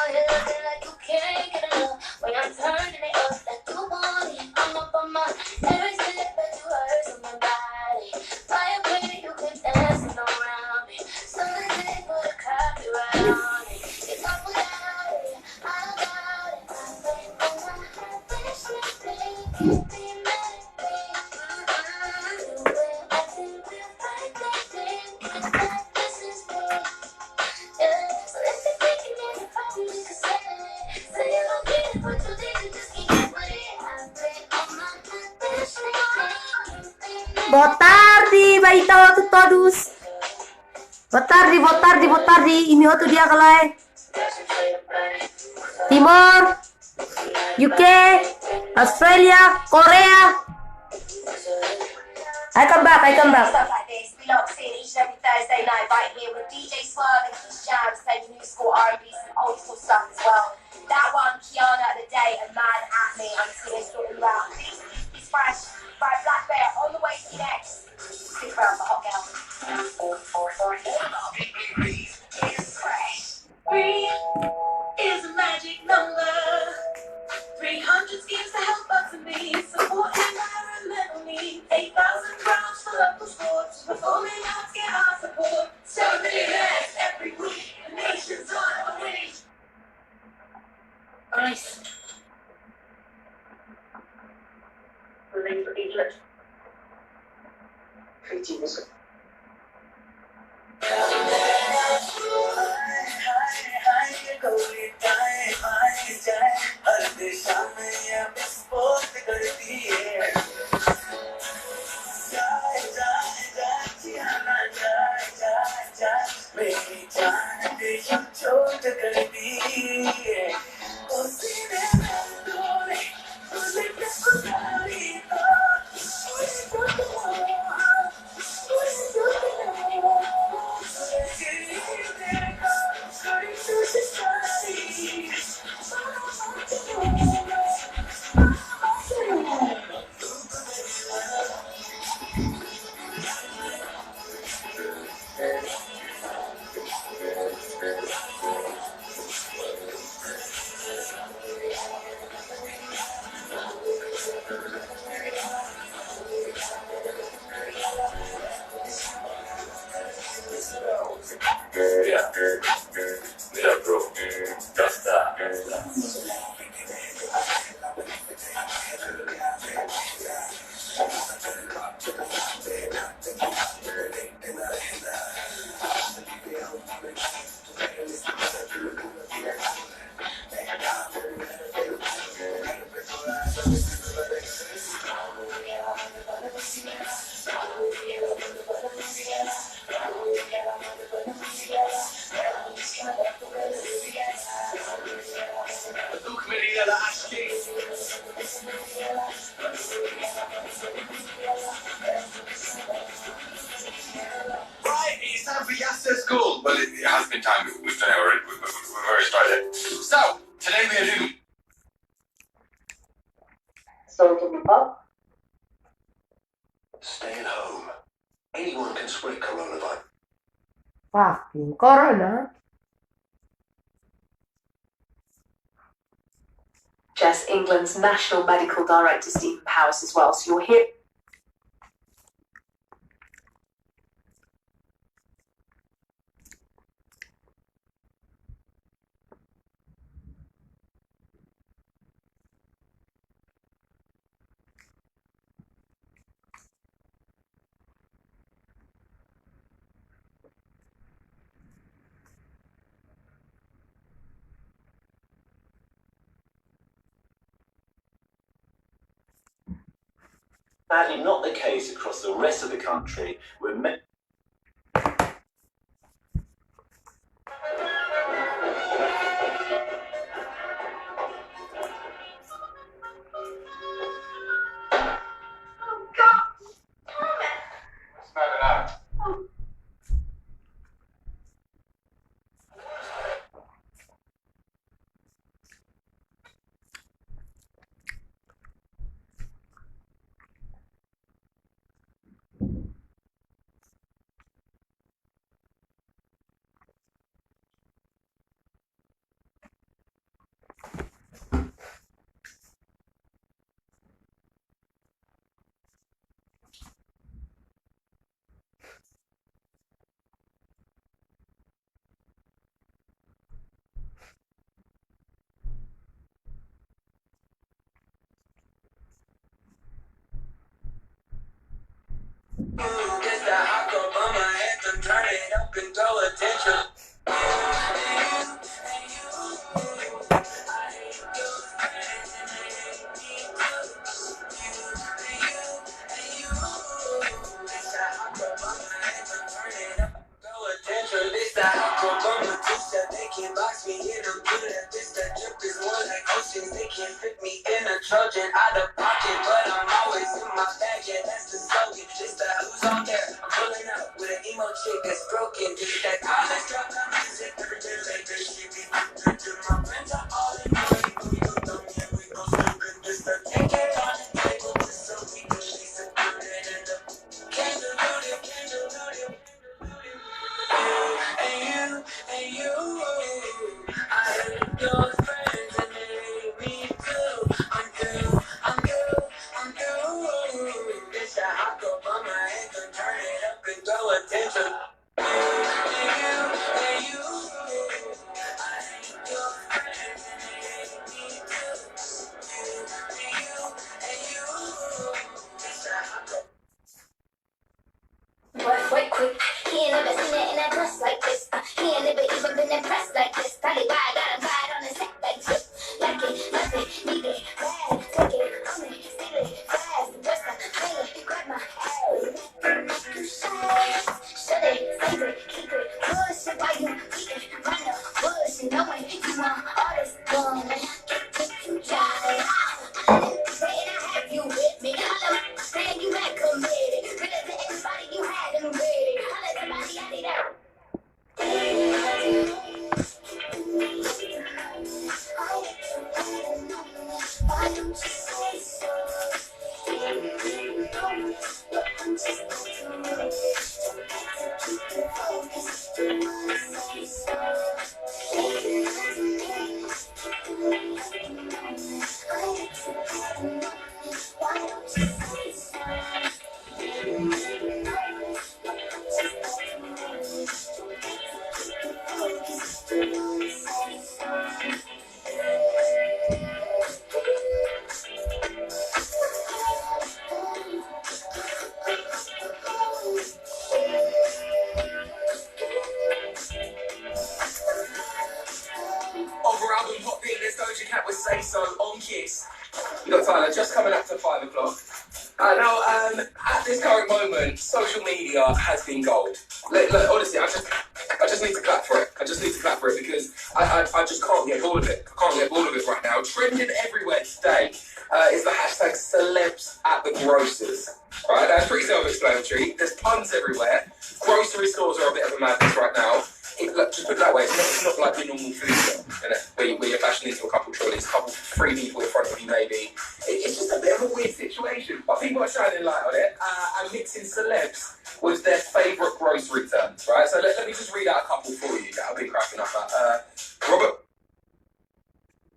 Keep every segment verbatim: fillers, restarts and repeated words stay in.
You're looking like you can't get enough. When I'm turning it up like you want it, I'm up on my every step that you hurt on my body. Fire when you can dance around me. So they put a copyright on it. It's all without it. I got it. I think I'm a hot bitch, you think you be mad at me. Mm-mm. The way I think you fight that thing, it's like this is me. Boa tarde, baita hotu todos. Boa tarde, boa tarde, boa tarde. Imi hotu di'ak ka lae? Timor, U K, Australia, Korea. I come back, I come back. Stuff like this. We locked in each and every Thursday night right here with D J Swerve and Kiss Jams, playing new school R and B, some old school stuff as well. That one, Kiana the Day and Man at Me. I'm seeing it sorting you out. This is Fresh by Black Bear on the way to you next. Stick around for Hot Girl. It's Fresh. Three is a magic number. Three hundred schemes to help us and me. Support environmental needs. Eight thousand grants for local sports. Performing arts get our support. Seven million every week. The nation's on a wage. Nice. Remain for Egypt. Fiji was Right, it's time for Yasser's call. Well, it, it has been time. We've, we've done it already. We've, we've, we've already started. So, today we are doing. Sorry to be back. Stay at home. Anyone can spread coronavirus. Fucking corona. Jess, England's national medical director's in Paris as well, so you'll hear. Sadly, not the case across the rest of the country, where me- Go attention. Go attention, this the hot girl bumper two-step. They can't box me in, I'm good at this. That drip is more like oceans. They can't fit me in a Trojan out of pocket, but I'm always in my bag. Yeah, that's the slogan. This the who's on there. I'm pulling up with an emo chick that's broken. This that college dropout music. Every day like this shit be different. My friends are all in money, but we go dumb, yeah, we go stupid. This the ten K on the table, this so we can be secluded in the can't do it, can't do it. And you, and you, I am your friend, and they me too. I'm through, I'm through, I'm through. Bitch, I hop up on my head and turn it up and throw attention. And you, and you, I am your friend, and they me too. You, and you, and you, bitch, I hop up. Boy, wait quick. He ain't never seen it in a dress like this. Uh, he ain't never even been impressed like this. Probably why I got him quiet on the set like this. Like it, love it, need it, bad. Take it, own it, steal it, fast. Just a minute, grab my ass. Make it, make you sad. Shut it, save it, keep it. Push it while you eat it. Run up, push it, knowing you want all this fun. Get to you, child. I didn't say that I have you with me. I love saying you had committed. Better than anybody you had and ready. I let somebody out it out. Why don't you say so? Over album Pop Beat, there's Doja Cat with Say So on Kiss. You got Tyler just coming up to five o'clock. I know, um, at this current moment, social media has been gold. Look, look, honestly, I just, I just need to clap for it. I just need to clap for it because I, I, I just can't get bored of it. I can't get bored of it right now. Trending everywhere today, uh, is the hashtag celebs at the grocers. Right, that's pretty self-explanatory. There's puns everywhere. Grocery stores are a bit of a madness right now. It, look, just put it that way, it's not, it's not like your normal food shop, you know, where, you, where you're bashing into a couple trolleys, a couple, three people in front of you maybe. It, it's just a bit of a weird situation, but people are shining light on it, uh, and mixing celebs with their favourite grocery terms, right? So let, let me just read out a couple for you that I've been cracking up at. Uh, Robert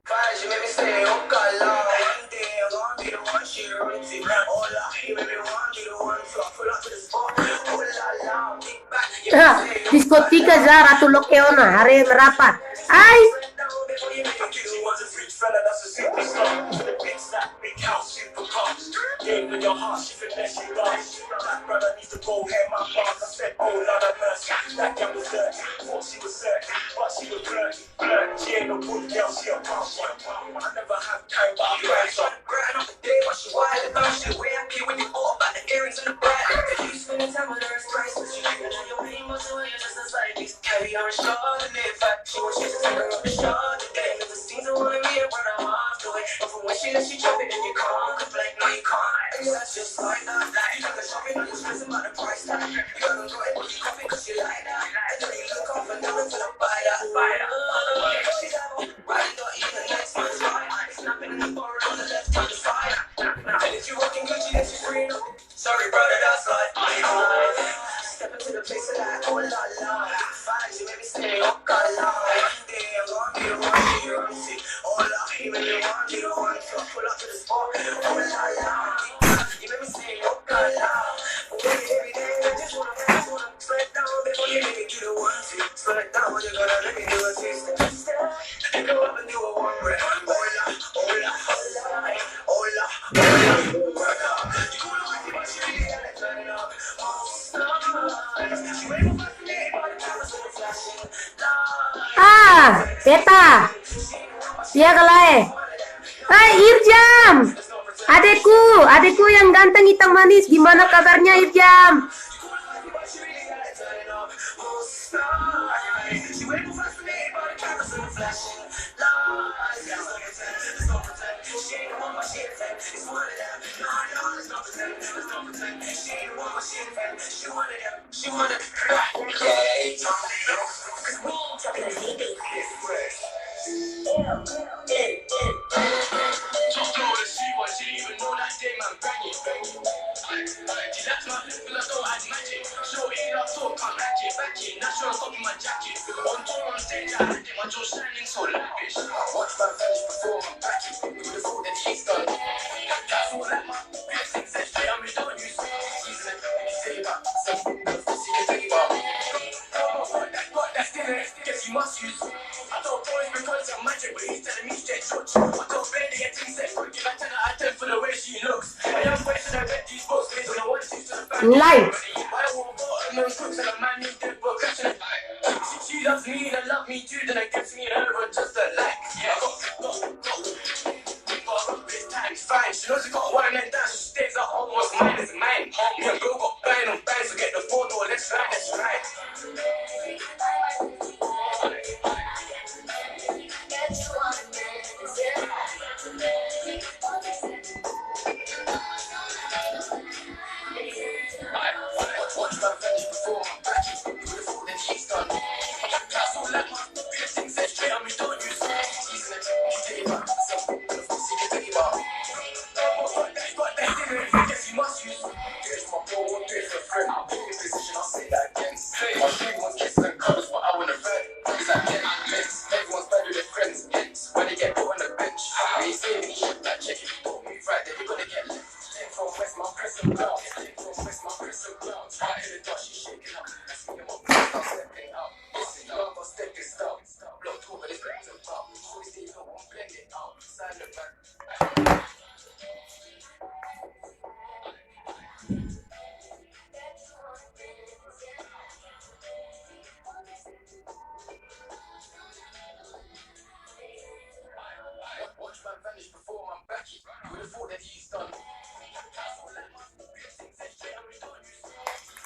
Faz, you make me say, oh, God, Lord. One day, I'm gonna be the one she run to. Oh, Lord, you make me want be the one to. I pull up to the spot. Oh, la, la, kick back. You make me say, oh, God, Diskotika Lord. Zara tu loke ona, haree merapat. Ai. Sit down before you make me do the ones that's rich fella, that's a superstar. To the big stack, big house, super cars. Game with your heart, she finesse, she dance. That brother needs to go, hair my bars. I said, oh, Lord have mercy. That girl was dirty. Thought she was thirty, but she was thirty. She ain't no good girl, she a pop, she a pop. I never have time, but I grind, so I grind on the day, but she wild about shit. Way I pee when you all about the earrings and the bread. You spending time on her, it's priceless. You giving her your rainbow, so you just as like this. Carry on, short and live back. She wants you to take her on a short today. The scenes I wanna be, I wanna walk away. But from when she left, she drop it, and you can't complain, no, you can't. And that's just like that. You took a shopping, I'm just stressing about the price tag. You gotta go and put your coffee, 'cause you like that. And then you look off and down until I buy that, buy that. She's out. Right, not even next month's right. Snapping in the bar on the left hand side. And if you rocking Gucci, then she's free. Sorry, brother, that's life. Step into the place and like, oh la la. Fine, you make me say, oh God, la. One day I'm gonna be the one you run to. Oh la, you make me want you the one to pull up to the spot. Oh la la. You make me say, oh God, la. Baby, every day I just wanna, I just wanna slow it down before you make me do the one to. Slow it down, you gotta let me do a taste of this. Go up and do a one breath. Hola, hola, hola, hola, hola. You wanna wipe your butt, you really gotta turn it up. Oh, stars. You ain't gonna find me, but the cameras Teta. Di'ak ka lae? Hai, Irjam. Adekku, adekku yang ganteng hitam manis, gimana kabarnya, Irjam? Nilai.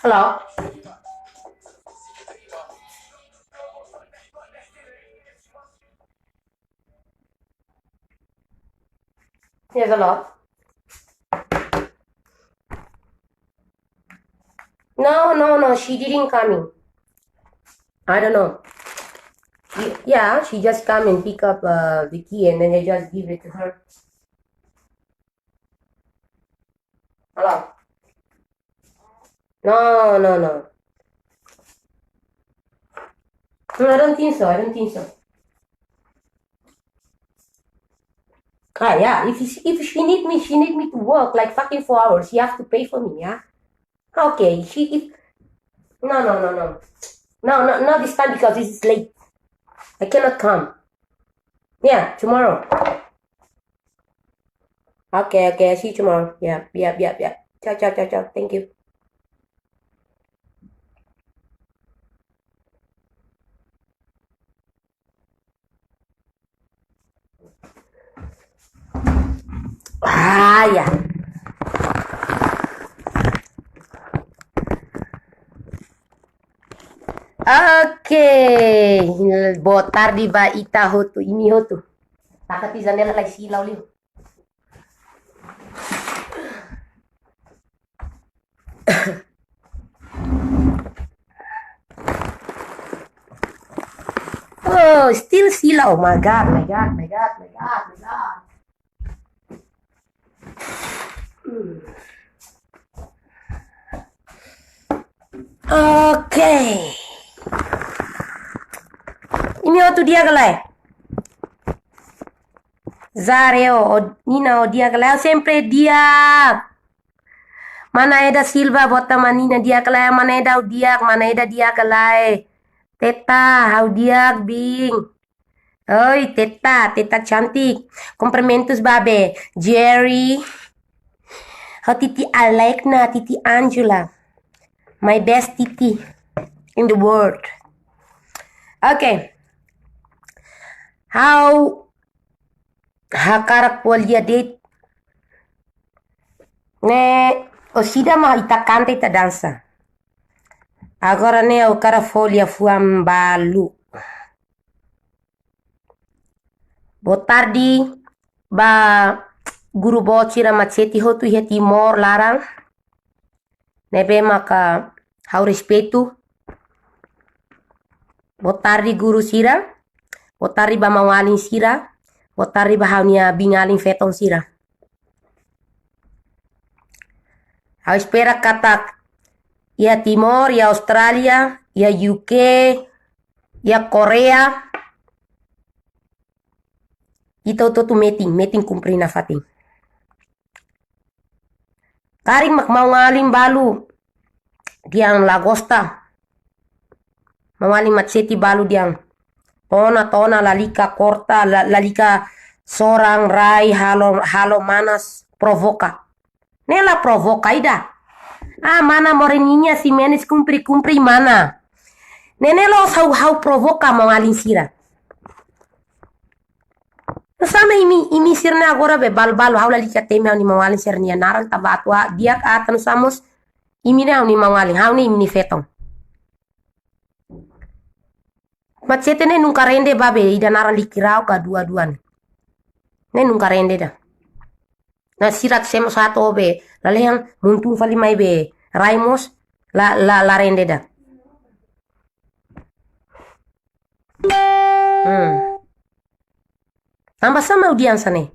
Hello? Yes, hello. No, no, no, she didn't coming. I don't know. Y- Yeah, she just come and pick up uh, the key and then I just give it to her. Hello. No, no, no. No, I don't think so. I don't think so. Ah, yeah. If she, if she need me, she need me to work like fucking four hours. She have to pay for me. Yeah. Okay. She if no, no, no, no, no, no, not this time because this is late. I cannot come. Yeah, tomorrow. Okay, okay. I see you tomorrow. Yeah, yeah, yeah, yeah. Ciao, ciao, ciao, ciao. Thank you. Ah, ya. Oke, boa tarde ba ita hotu, imi hotu. Taka tiha janela lai sila liu. Oh, still sila. Oh my God, my God, my God, my God, my God. Hmm. Oke. Imi hotu di'ak ka lae? Zareo, o, Nina, o di'ak ka lae? Sempre di'ak. Mana Eda Silva, bota manina di'ak ka lae, mana Eda o di'ak, mana Eda di'ak ka lae. Teta, ha'u di'ak, Bing. Oi, Teta, Teta cantik. Cumprimentos ba be. Jerry. Ho Titi Alekna, Titi Angela. My best Titi in the world. Oke. Ha'u hakarak ko'alia de'it ne'e, orsida mak ita kanta, ita dansa. Agora ne'e ha'u hakarak fó liafuan balu. Boa tarde ba guru boot sira Matseti hotu iha Timor laran. Ne'ebé maka ha'u respeitu. Boa tarde guru sira. Boa tarde ba maun-alin sira. Boa tarde ba ha'u-nia biin-alin feton sira. Ha'u espera katak iha Timor, iha Austrália, iha U K, iha Korea, ita hotu-hotu metin, metin kumpre nafatin. Karik mak maun-alin balu dehan la gosta. Maun-alin Matseti balu dehan: To'o ona, to'o ona, lalika korta, la-, lalika soran, rai, halo, halo manas, provoka. Ne'e la provoka ida. Ah, mana Moreninha Ximenes kumpre, kumpre mana. Ne'e ne'e la'ós ha'u, ha'u provoka maun-alin sira. Nusá mak imi, imi sira-ne'e agora be balu-balu, ha'u lalika temi ha'u-nia maun-alin sira-nia naran tanba atu di'ak atan, nusá mós imi ne'e ha'u-nia maun-alin, ha'u ne'e imi-nia feton. Matseti ne'e nunka rende ba be ida naran Likirau ka Dua-dua ne'e. Ne'e nunka rende ida. Nah, sira ke semo sato be lalehan muntun fali mai be rai mós la, la, la rende ida. Hmm. Tanba sá mak audiénsia ne'e?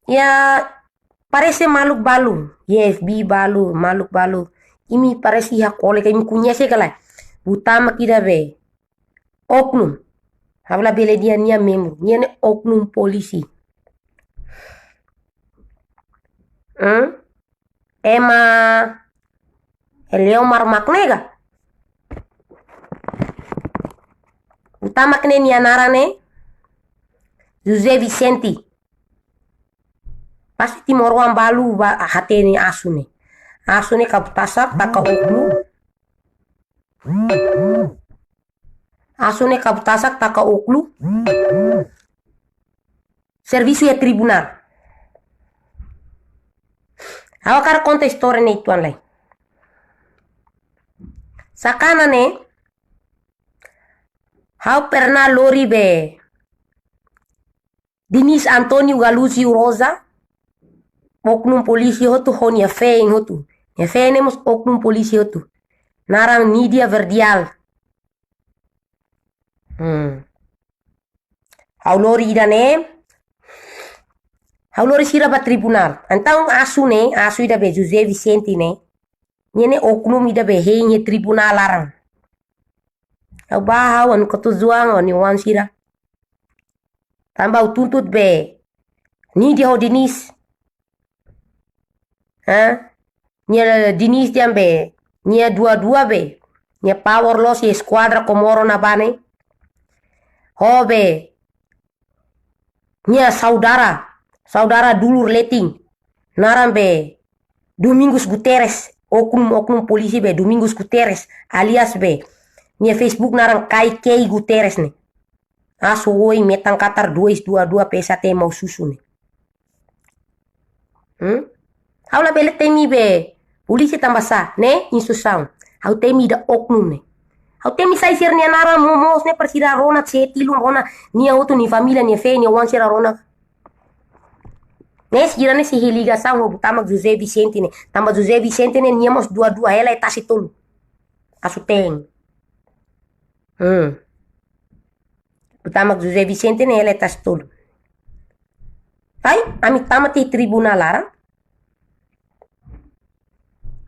Ya, parese maluk balu, Y F B balu, maluk balu. Imi parese iha kolega, imi koñese ka lae? Buta mak ida be oknum. Ha'u labele dehan nia membru, nia ne'e oknum polisi. Hmm? Ema Eleomar mak ne'e ka? Buta mak ne'e, nia naran ne'e José Vicente. Pasti timoroan balu ba hatene asu ne'e. Asu ne'e kabut asap taka oknum. Asu ne'e kabut asap taka oknum. Servisu iha tribunál. Ha'u hakarak konta istória ne'e uitoan lai. Sakana ne'e, ha'u pernah lori be Dinis António Galuzzi Rosa, oknum polisi hotu, ho nia feen hotu. Nia feen ne'e mós oknum polisi hotu. Naran Nidia Verdial. Hmm. Ha'u lori ida-ne'e. Ha'u lori sira ba tribunál. Entaun asu ne'e, asu ida be José Vicente ne'e, nia ne'e oknum ida be hein iha tribunál laran. Ha'u bá, ha'u hanesan katuas-oan, ha'u-nia oan sira. Tanba ha'u tuntut be Nidia ho Dinis. Ha? Nia Dinis dehan be, nia Dua-dua be, nia power loos iha eskuadra Komoro ne'ebá ne'e. Ho be, nia saudara, saudara dulur letin, naran be Domingos Guterres, oknum, oknum polisi be Domingos Guterres, alias be nia Facebook naran Kai Kei Guterres ne'e. Asu oin metan katar dois dua dua P S A T mau susu ne'e. Hmm? Ha'u labele temi be polisi tanba sá, ne'e instituisaun. Ha'u temi ida oknum ne'e. Ha'u temi sai sira-nia naran momoos ne'e, para sira rona, se tilun rona, nia hotu, nia família, nia feen, nia oan sira rona. Ne'e sira-ne'e sei iha ligasaun ho buta mak José Vicente ne'e. Tanba José Vicente ne'e nia mós Dua-dua, hela iha Tasi Tolu. Asu teen. Hmm. Buta mak José Vicente ne'e hela iha Tasi Tolu. Ai, ami tama iha tribunál laran.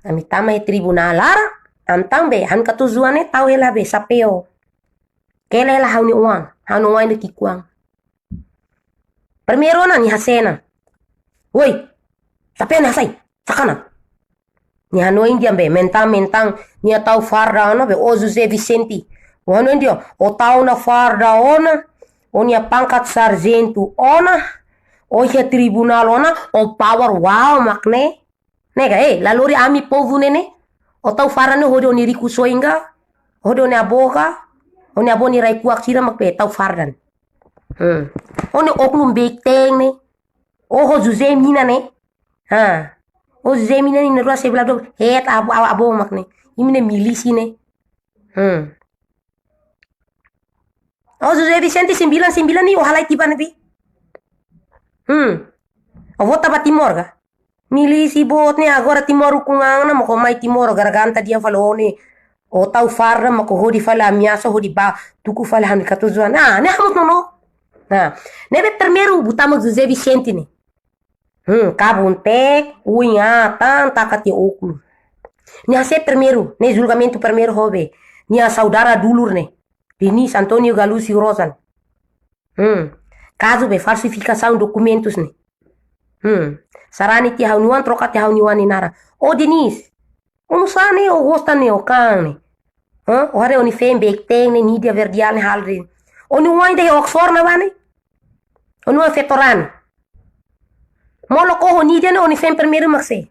Ami tama iha tribunál laran, entaun be, hanesan katuas-oan ne'e tau hela be xapeu. Kela hela ha'u-nia oan, ha'u-nia oan ida ki'ikoan. Primeiru ona nia hase'e ona. Woi, xapeu ne'e hasai, sakana. Nia hanoin dehan be, mentang-mentang nia tau farda ona be, ó José Vicente. Ó hanoin dehan, ó tau ona farda ona, ó-nia pangkat sarjentu ona, ó iha tribunál ona, ó power, wow, mak ne'e. Ne'e ka, eh, la lori ami povu ne'e ne'e. Ó tau farda ne'e hodi ó-nia rikusoin ka? Hodi ó-nia avó ka, ó-nia avó nia rai-kuak sira mak be tau farda ne'e. Hmm. Ó-nia oknum beik-teen ne'e. Ó ho José Mina ne'e. Ha. Ó José Mina ne'e, na'in-rua, sebelas, dua belas. Hetan avó, avó, avó mak ne'e. Imi ne'e milísia ne'e. Hmm. Ó José Vicente sembilan sembilan ne'e ó halai tiha ba ne'ebé? Hmm. Ó vota ba Timor ka? Milísia boot ne'e, agora Timor ukun an ona, mak ó mai Timor, garganta dehan fali ó ne'e. Ó tau farda, mak ó hodi fali ameasa, hodi ba, tuku fali ha'u-nia katuas-oan. Ah, ne'e hamoos nonook. Nah, ne'ebé primeiru butamak José Vicente ne'e. Hmm, kabun-teek, uin-atan, taka tiha oknum. Nia hase'e primeiru, ne'e julgamentu primeiru ho be. Nia saudara dulur ne'e. Diniz António Galúcio Rosa ne'e. Hmm. Kazu be falsifikasaun dokumentus ne'e. Hmm. Sarani tiha ha'u-nia oan, troka tiha ha'u-nia oan nia naran. Ó Diniz. Ó nusá ne'e, ó gosta ne'e, ó kaan ne'e. Hah? Ó haree ó-nia feen beik-teen ne'e, Nidia Verdial ne'e halo de'it. Ó-nia oan ida iha Oxford ne'ebá ne'e. Ó-nia oan feto-raan. Molok ó ho Nidia ne'e, ó-nia feen primeiru mak sé?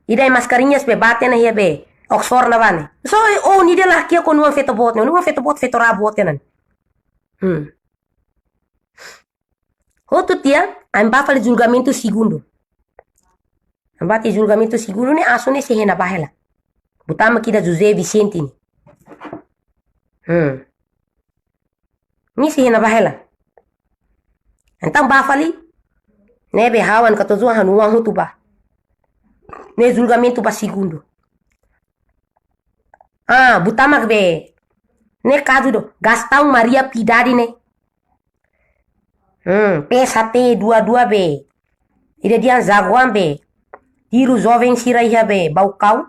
Ida iha Mascarenhas be, bate ona iha be Oxford ne'ebá ne'e. So, ó Nidia la hakiak ó-nia oan feto boot ne'e, ó-nia oan feto boot, feto-raan boot ne'e. Hmm. Hotu tiha, ami bá fali julgamentu segundu. Ami bá tiha julgamentu segundu ne'e, asu ne'e sei iha ne'ebá hela. Butamak ida José Vicente ne'e. Hmm. Ne'e sei iha ne'ebá hela. Entaun bá fali. Ne'ebé ha'u ha'u-nia katuas-oan, ha'u-nia oan hotu bá. Ne'e julgamentu ba segundu. Ah, butamak be. Ne'e kazu do. Gastão Maria Piedade ne'e. Hmm, P S H T dua dua be. Ida dehan zaguan be. Tiru joven sira iha be Baucau.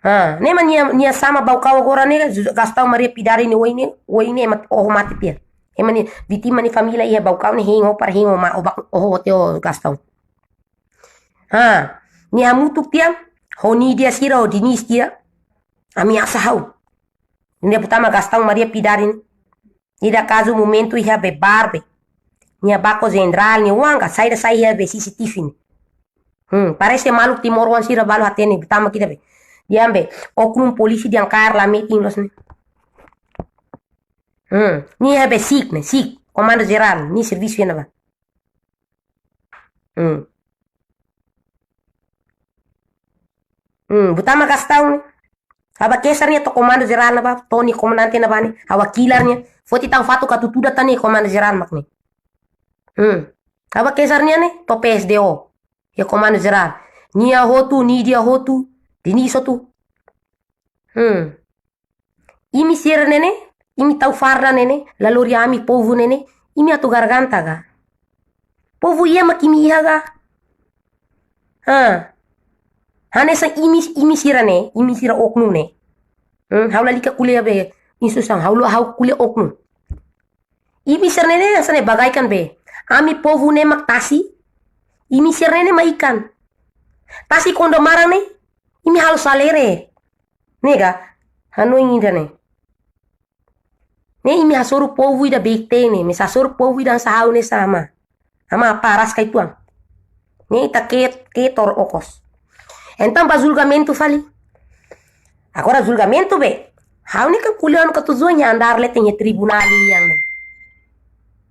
Ah, ne'e mak nia, nia sama Baucau agora ne'e, Gastão Maria Piedade ne'e, ohin ne'e, ohin ne'e ema oho mate tiha. Ema ne'e, vítima nia família iha Baucau ne'e, hein, ó para hein, ó ma, ó bá, ó hotel Gastão. Ah, nia hamutuk tiha, ho Nidia sira, ho Diniz tiha. Ameasa ha'u. Ne'e butamak Gastão Maria Piedade ne'e. Ida kazu momentu iha be bar be. Nia bá ho jenerál nia oan ka, saida sai iha be C C T V ne'e. Hmm, parese maluk timoroan sira balu hatene, butamak ida be. Dehan be, oknum polísia dehan kaer la metin loos ne'e. Hmm, nia iha be SIK ne'e, SIK, Komandu Jerál, nia servisu iha ne'ebá. Hmm. Hmm, butamak Gastão ne'e. Ha'u bá kesar nia to'o Komandu Jerál ne'ebá, to'o nia komandante ne'ebá ne'e. Ha'u bá kilar nia. Foti tan fatuk ka tutuda tan nia Komandu Jerál mak ne'e. Hmm. Ha'u bá kesar nia ne'e, to'o P S D O. Iha Komandu Jerál. Nia hotu, Nidia hotu, Diniz hotu. Hmm. Imi sira ne'e ne'e, imi tau farda ne'e ne'e, la lori ami povu ne'e ne'e, imi atu garganta ka? Povu iha mak imi iha ka? Ha. Hanesan imi, imi sira ne'e, imi sira oknum ne'e. Hmm, ha'u lalika ko'alia be instituisaun, ha'u lo, ha'u ko'alia oknum. Imi sira ne'e ne'e hanesan ne'e bagaikan be. Ami povu ne'e mak tasi, imi sira ne'e ne'e mak ikan. Tasi kuandu maran ne'e, imi halo salere. Ne'e ka, hanoin ida ne'e. Ne'e imi hasoru povu ida beik-teen ne'e, mais hasoru povu ida hanesan ha'u ne'e sama. Ama apa ras kai tuan. Ne'e ita ke, ke tor okos. Entaun bá julgamentu fali. Agora julgamentu be. Ha'u ne'e kan ko'alia ha'u-nia katuas-oan nia andar leten iha tribunál nian ne'e.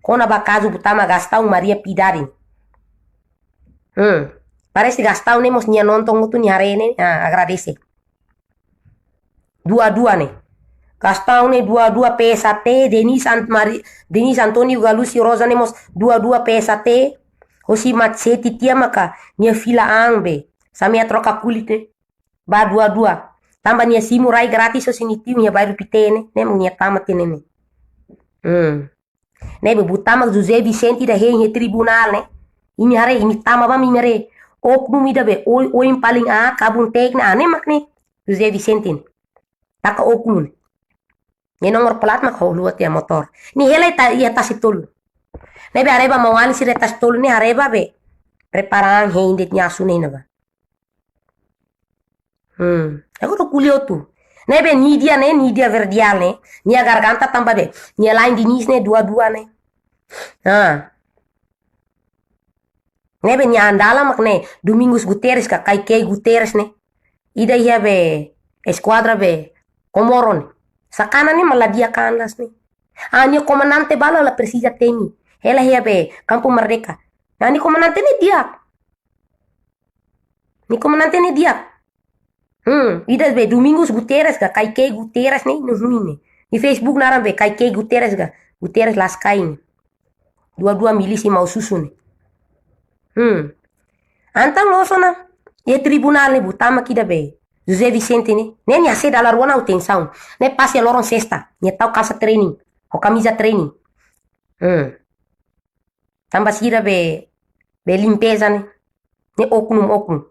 Kona-ba kazu butamak Gastão Maria Piedade. Hmm. Parese Gastão ne'e mós nia nonton hotu nia haree ne'e, ah, agradese. Dua dua ne'e. Gastão ne'e dua dua P S H T, Diniz Ant-, Mari-, Diniz António Galúcio Rosa ne'e mós dua dua P S H T, hosi Matseti tiha maka nia fila an be. Samea troka kulit ne'e. Bá dua dua. Tanba nia simu rai gratis hosi nia tiu iha bairru Pité ne'e, ne'e mak nia tama tiha ne'e ne'e. Hmm. Ne'ebé butamak José Vicente ida hein iha tribunál ne'e. Imi haree, imi tama ba imi haree. Oknum ida be, oin, oin paling aat, kabun-teek ne'e, ah, ne'e mak ne'e. José Vicente ne'e. Taka oknum ne'e. Nia nomor plat mak ho luat iha motór. Nia hela iha ta-, iha Tasitolu. Ne'ebé haree ba maun-alin sira iha Tasitolu ne'e haree ba be. Prepara an hein de'it nia asu ne'e iha ne'ebá. Hmm. Agora ko'alia hotu. Ne'ebé Nidia ne'e, Nidia Verdial ne'e. Nia garganta tanba be. Nia la'en Diniz ne'e dua dua ne'e. Ah. Ne'ebé nia andalan mak ne'e. Domingos Guterres ka Kaikei Guterres ne'e. Ida iha be eskuadra be. Comoro ne'e. Sakana ne'e mak la di'ak kanas ne'e. Ah, nia komandante balu la presiza temi. Hela iha be Kampu Merdeka. Nah, nia komandante ne'e di'ak. Nia komandante ne'e di'ak. Hmm, ida be Domingos Guterres ka, Kaikei Guterres ne'e, no hui ne'e. Nia Facebook naran be Kaikei Guterres ka, Guterres Laskai ne'e. Dua-dua milísia mau-susu ne'e. Hmm. Entaun loos ona, iha tribunál ne'e buta mak ida be José Vicente ne'e. Ne'e nia sei dala rua ona ha'u tensaun. Ne'e pas iha loron sesta, nia tau kalsa treinu, ho kamiza treinu. Hmm. Tanba sira be, be limpeza ne'e. Ne'e oknum, oknum.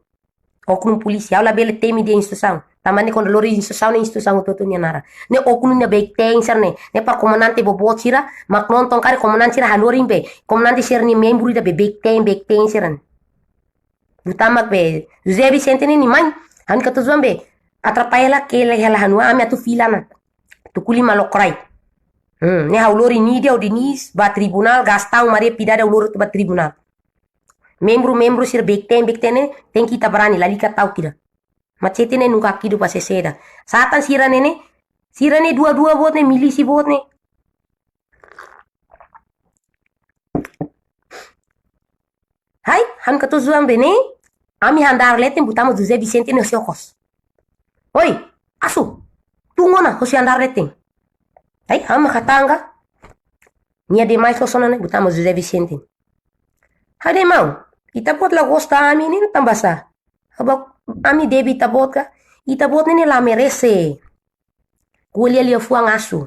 Oknum polísia, ha'u labele temi de'it instituisaun. Tanba ne'e kuandu lori instituisaun ne'e instituisaun hotu-hotu nia naran. Ne'e oknum ne'e beik-teen sira ne'e. Ne'e para komandante boboot sira, mak nonton karik komandante sira hanorin be. Komandante sira-nia membru ida be beik-teen, beik-teen sira ne'e. Buta mak be, José Vicente ne'e nia mai, ha'u-nia katuas-oan be, atrapalla hela, kele hela hanoin, ami atu fila ona. Tuku lima lokraik. Hmm, ne'e ha'u lori nia de'it, ha'u dehan nia ba tribunál, Gastão Maria Piedade ha'u lori atu ba tribunál. Membru, membru sira beik-teen, beik-teen ne'e, tenke ita barani, lalika ta'uk ida. Machete ne'e nunka kidu ba seseda. Satan sira ne'e ne'e, sira ne'e dua-dua boot ne'e, milísia boot ne'e. Hai, ha'u-nia katuas-oan be ne'e, ami handar leten buta mak José Vicente ne'e hosi okos. Oi, asu, tun ona hosi handar leten. Hai, ha'u mak hatán ka. Nia demais loos ona ne'e, buta mak José Vicente. Ha'u dehan maun, ita-boot la gosta ami ne'e tanba sá? Ha'u ba, ami debe ita-boot ka? Ita-boot ne'e ne'e la merese. Ko'alia liafuan asu.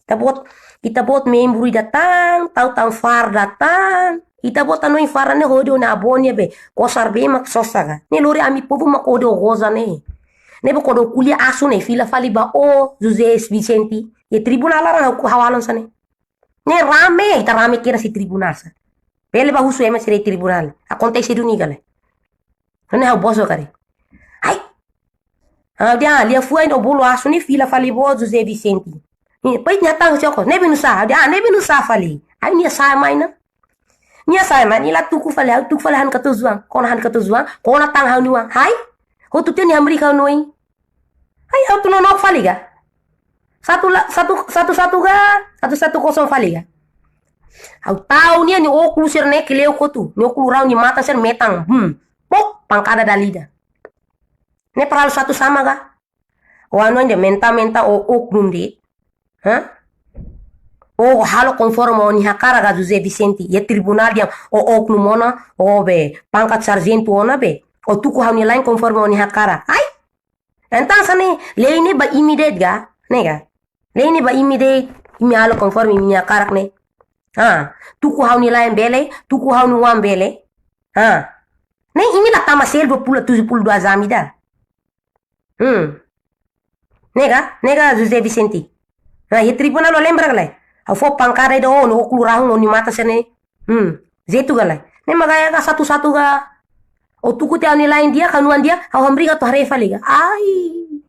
Ita-boot, ita-boot membru ida tan, tau tan farda tan. Ita-boot hanoin farda ne'e hodi ó-nia avó nia be, kosar bee mak sosa ka. Ne'e lori ami povu mak hodi ó goza ne'e. Ne'ebé kuandu ó ko'alia asu ne'e fila fali ba ó, José Vicente. Iha tribunál laran ha'u, ha'u halo hanesan ne'e. Ne'e rame, ita rame kedas iha tribunál sá. Bele ba husu ema sira iha tribunál. Akontese duni ka lae? Ne'e ha'u bosok karik. Ai. Ah, ha'u dehan, ah, liafuan ida ó bolu asu ne'e fila fali ba ó José Vicente. Ne'e, pait nia tang sioko. Ne'ebé nusá, ha'u dehan, ah, ne'ebé nusá fali. Ai, nia sa'e mai ona. Nia sa'e mai, nia la tuku fali, ha'u tuku fali ha'u-nia katuas-oan. Kona ha'u-nia katuas-oan, kona tan ha'u-nia oan. Hai? Hotu tiha nia hamriik ha'u-nia oin. Ai, ha'u atu nonook fali ka? Satu la, satu, satu, satu ka? Satu, satu kosong fali ka? Ha'u tau nia, nia ókulu sira ne'e kleur kotu. Nia ókulu rau, nia matan sira metan. Hmm. Pok, pankada dala ida. Ne'e para halo satu sama ka? Ó hanoin de'it mentál-mentál ó oknum de'it. Hah? Ó halo konforme ó-nia hakarak ka José Vicente. Iha tribunál dehan ó oknum ona, ó be pangkat sarjentu ona be. Ó tuku ha'u-nia la'en konforme ó-nia hakarak. Ai? Entaun hanesan ne'e, lei ne'e ba imi de'it ka? Ne'e ka? Lei ne'e ba imi de'it, imi halo konforme imi-nia hakarak ne'e. Ha, tuku ha'u-nia la'en bele, tuku ha'u-nia oan bele. Ha. Ne'e imi la tama sel dua puluh, tujuh puluh dua jam ida. Hmm. Ne'e ka? Ne'e ka José Vicente? Nah, iha tribunál ó lembra ka lae? Ha'u fó pankada ida ó, nia ókulu rahun, ó-nia matan sira ne'e. Hmm. Jeitu ka lae? Ne'e mak gaya ka satu-satu ka. Ó tuku tiha ha'u-nia la'en di'ak, ha'u-nia oan di'ak, ha'u hamriik atu haree fali ka. Ai.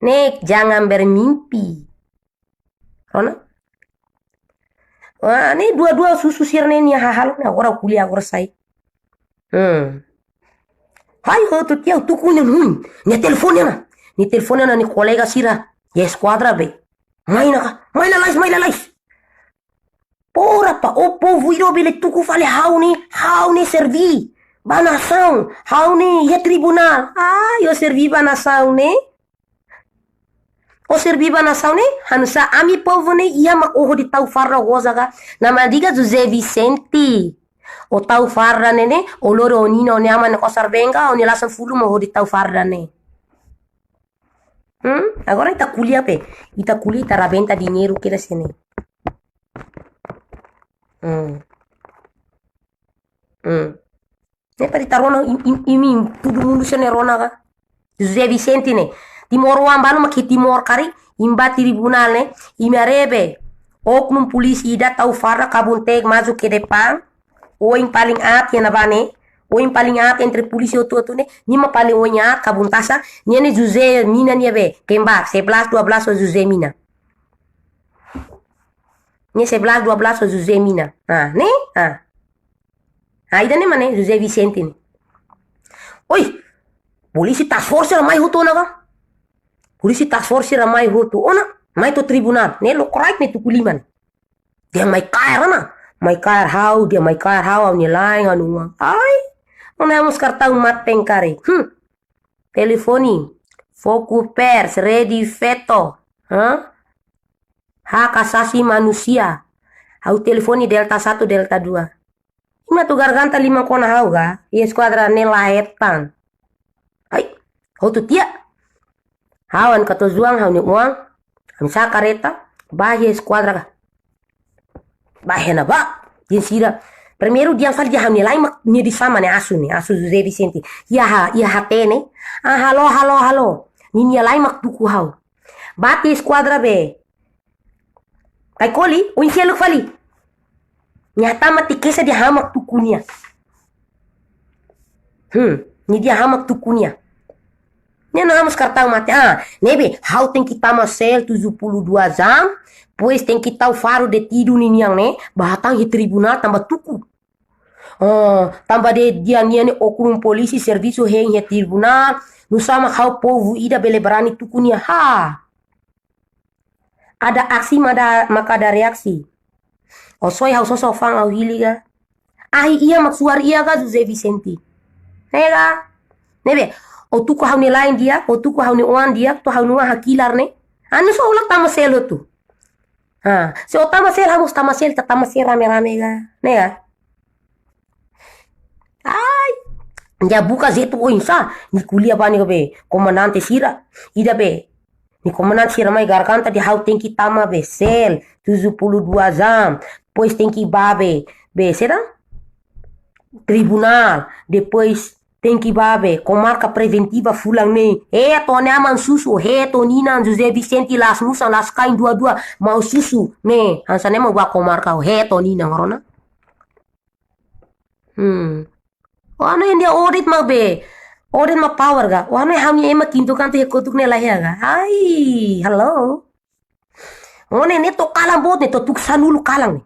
Ne'e jangan bermimpi. Rona? Wah, ne'e dua-dua susu sira ne'e nia hahalok ne'e agora ko'alia agora sai. Hmm. Hai, hotu tiha ó tuku nia hun. Nia telefone ona. Nia telefone ona nia kolega sira. Iha eskuadra be. Mai ona ka? Mai lalais, mai lalais. Porra, pá, ó povu ida bele tuku fali ha'u ne'e, ha'u ne'e serví ba nasaun, ha'u ne'e iha tribunál. Ai, ó serví ba nasaun ne'e? Ó serví ba nasaun ne'e? Hanu'usá ami povu ne'e iha mak ó hodi tau farda goza ka? Namadiga José Vicente. Ó tau farda ne'e ne'e, ó lori ó-nia inan, ó-nia aman ne'e kosar bee ka, ó-nia lasan fulun mak ó hodi tau farda ne'e. Hmm? Agora ita ko'alia pe. Ita ko'alia, ita rabenta dinheiru kedas ne'e. Hmm. Hmm. Ne'e para ita rona im-, im-, imi, todo mundu sira ne'e rona ka? José Vicente ne'e. Timoroan balu mak iha Timor karik, imi bá tribunál ne'e, imi haree be. Oknum polísia ida tau farda kabun-teek maju ke depan. Oin paling aat iha ne'ebá ne'e. Oin paling aat entre polísia hotu-hotu ne'e. Nia mak paling oin aat kabun-tasak. Nia ne'e José Mina nia be. Kembar, sebelas dua belas ho José Mina. Nia sebelas dua belas ho José Mina. Ah, ne'e? Ah. Ah, ida-ne'e mak ne'e, José Vicente ne'e. Oi, polísia task force la mai hotu ona ka? Polísia task force sira mai hotu. Ona, mai to'o tribunál. Ne'e lokraik ne'e tuku lima ne'e. Dehan mai kaer ona. Mai kaer ha'u, dehan mai kaer ha'u, ha'u-nia la'en, ha'u-nia oan. Ai, ona mós kartaun mate karik. Hmm. Telefone. Fokus Pers, Rede Feto. Hah? Hak asasi manusia. Ha'u telefone Delta satu, Delta dua. Imi atu garganta liman kona ha'u ka, iha eskuadra ne'e la hetan. Ai, hotu tiha. Ha'u an kato zuang ha'u-nia oan, ami sa'e karreta, bá iha eskuadra ka. Bá iha ne'ebá, dehan sira. Primeiru dehan fali dehan ha'u-nia la'en mak nia di sama ne'e asu ne'e, asu José Vicente. Iha ha, iha hatene. Ah, halo, halo, halo. Ninia la'en mak tuku ha'u. Bá tiha eskuadra be. Kaikoli, oin seluk fali. Nia hatama tiha kedas dehan ha'u mak tuku nia. Hmm, nia dehan ha'u mak tuku nia. Nia no ha'u mós kartaun mate. Ah, ne'ebé, ha'u tenke tama sel tujuh puluh dua jam, depois tenke tau faru detidu ninian ne'e, bá hatán iha tribunál tanba tuku. Ah, tanba de dehan nia ne'e oknum polísia servisu hein iha tribunál, nusá mak ha'u povu ida bele barani tuku nia ha. Ada aksi mada, maka ada reaksi. O soe ha'u sosa o fa'an ha'u hili ka. Ahi iha mak suar iha ka José Vicente. Ne'e ka. Ne'ebé. O tuku ha'u-nia la'en di'ak, o tuku ha'u-nia oan di'ak, to'o ha'u-nia oan hakilar ne'e. Anu so ulak tama sel hotu. Ha, se o tama sel ha'u mós tama sel, ita tama sel rame-rame ka. Ne'e ka. Ai. Nia buka jeitu oinsá. Nia ko'alia ba nia be komandante sira. Ida be. Nia komandante sira mai garganta dehan ha'u tenke tama be sel tujuh puluh dua jam. Depois tenke bá be, be, saida? Tribunál. Depois tenke bá be komarka preventiva fulan ne'e. Heto ne'e aman susu, heto ninan José Vicente, la'ós musan, la'ós kain dua-dua, mau susu ne'e. Hanesan ne'e mau bá komarka, heto ninan rona. Hmm. Wano yang dia audit mak be. Audit mak power ka. Wano ha'u-nia ema kintu kantu he kotuk ne'e la iha ka. Ai, halo. Mone ne'e to'o kalan boot ne'e, to'o tuku sanulu kalan ne'e.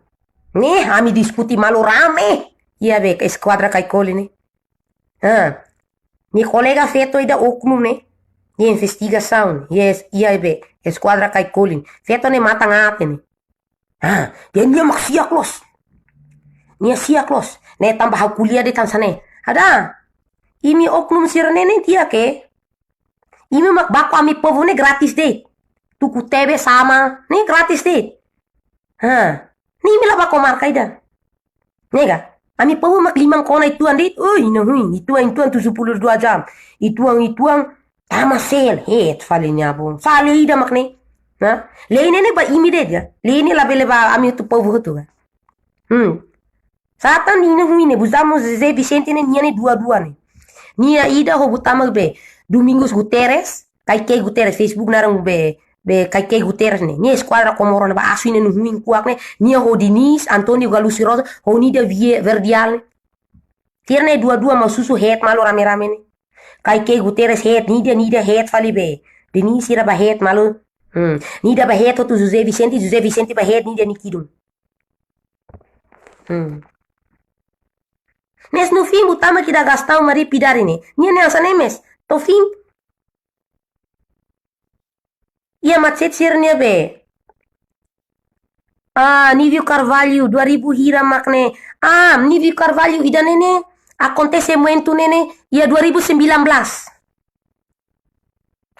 Ne'e, ami diskute malu rame. Iha be, ke eskuadra Kaikoli ne'e. Ha. Nia kolega feto ida oknum ne'e. Iha investigasaun. Iha, iha be, eskuadra Kaikoli. Feto ne'e matan aat ne'e. Ah, dehan nia mak siak loos. Nia siak loos. Ne'e tanba ha'u ko'alia de'it hanesan ne'e. Ada. Imi oknum sira-ne'e ne'e tiha ke. Imi mak baku ami povu ne'e gratis de'it. Tuku tebe sama, ne'e gratis de'it. Ha. Ne'e imi la bá komarka ida. Ne'e ka. Ami povu mak liman kona uitoan de'it. Ui, ina huin. Uitoan, uitoan tujuh puluh dua jam. Uitoan, uitoan. Tama sel, heet fali nia bun. Fali ida mak ne'e. Nah, lei ne'e ne'e ba imi de'it ka. Lei ne'e labele ba ami hotu povu hotu ka. Hmm. Satan ina huin ne'e, buzamo José Vicente ne'e nia ne'e dua-dua ne'e. Nia ida ho buat tama be Domingos Guterres, Kaikei Guterres, Facebook naran be, be Kaikei Guterres ne'e. Nia eskuadra Komoro ne'e ba asu ina no huin kuak ne'e, nia ho Diniz, António Galucci Rosa, ho Nida Vie-, Verdial ne'e. Sira ne'e dua-dua mau susu heet malu rame-rame ne'e. Kaikei Guterres heet, Nida, Nida heet fali be. Diniz sira ba heet malu. Hmm. Nida ba heet hotu José Vicente, José Vicente ba heet Nida nia kidun. Hmm. Ne'e no fim, buat tama ida Gastão Mari Pidari ne'e. Nia ne'e hanesan ne'e mós. To'o fim. Iha macet sira-ne'e be. Ah, Nívio Carvalho, dua ribu hira mak ne'e. Ah, Nívio Carvalho, ida-ne'e ne'e. Akontesimentu ne'e ne'e. Iha dua ribu sembilan belas.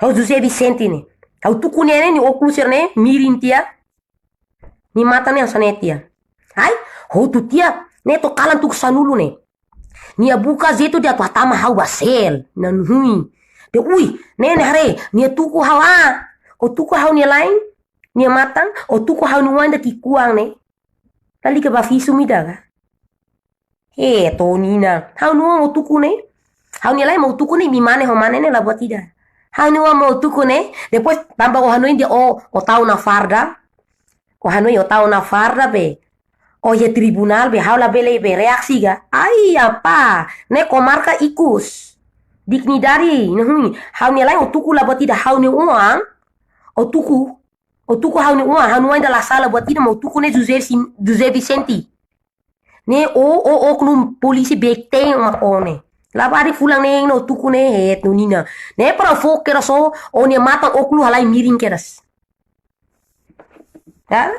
Ho José Vicente ne'e. Ha'u tuku ne'e ne'e, nia ókulus sira-ne'e, mirin tiha. Nia matan ne'e hanesan ne'e tiha. Ai, hotu tiha, ne'e to'o kalan tuku sanulu ne'e. Nia buka jeitu dehan atu hatama ha'u ba sel, ina no huin. Dehan ui, ne'e ne'e haree, nia tuku ha'u ah, o tuku ha'u-nia la'en, nia matan, o tuku ha'u-nia oan ida ki'ikoan ne'e. Lalika ba visum ida ka. Heet nian. Ha'u-nia oan o tuku ne'e. Ha'u-nia la'en o tuku ne'e, imi mane ho mane ne'e la buat ida. Ha'u-nia oan o tuku ne'e. Depois tanba o hanoin dehan o, o tau ona farda. O hanoin o tau ona farda be. O iha tribunál be, ha'u labele be reaksi ka. Ai, apa. Ne'e komarka ikus. Dignidade, ina huin. Ha'u-nia la'en o tuku la buat ida, ha'u-nia oan. O tuku. O tuku ha'u-nia oan, ha'u-nia oan ida la sala buat ida, mas o tuku ne'e José Sim-, José Vicente. Ne'e o, o, oknum polísia beik-teen mak o ne'e. Labarik fulan neen no tuku ne'e het no nina. Ne'e para fó kedas o, o-nia matan ukun halai miring kedas. Ya?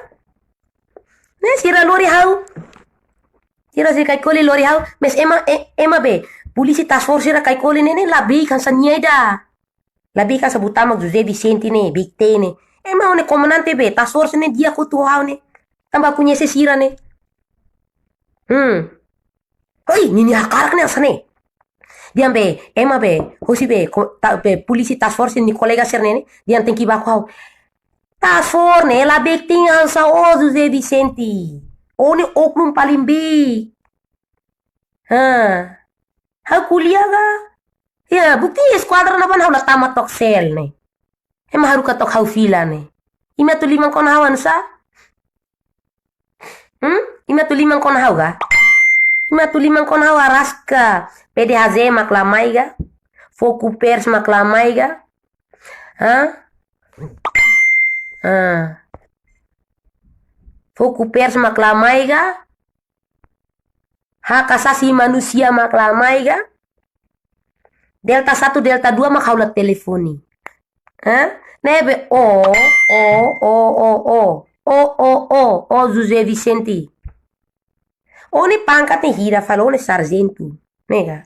Ne'e sira lori ha'u. Sira sei kaikoli lori ha'u. Mas ema, e-, ema be. Polísia task force sira kaikoli ne'e, ne'e labik hanesan nia ida. Labik hanesan buat mak José Vicente ne'e, big T ne'e. Ema ne'e komandante be, task force ne'e di'ak hotu ho ha'u ne'e. Tanba koñese sira ne'e. Hmm. Oi, ninia hakarak ne'e hanesan ne'e. Dehan be, ema be, hosi be, ko-, ta-, be, polísia task force nia kolega sira ne'e, dehan tenke baku ha'u. Task force ne'e labik tin hanesan o José Vicente. O ne'e oknum paling big. Ha. Ha'u ko'alia ka? Ya, bukti eskuadra ne'ebá ha'u la tama to'ok sel ne'e. Ema haruka to'ok ha'u fila ne'e. Imi atu liman kona ha'u hanesan? Hmm? Imi atu liman kona ha'u ka? Imi atu liman kona ha'u araska P D H Z mak la mai ka? Fokupers mak la mai ka? Ha? Ha. Fokupers mak la mai ka? Hak asasi manusia mak la mai ka? Delta satu, Delta dua mak ha'u la telefone. Hah? Ne'ebé o, o, o, o, o, o, o, o, o, José Vicente. O-nia pangkat ne'e hira fali, o-nia sarjentu. Ne'e ka?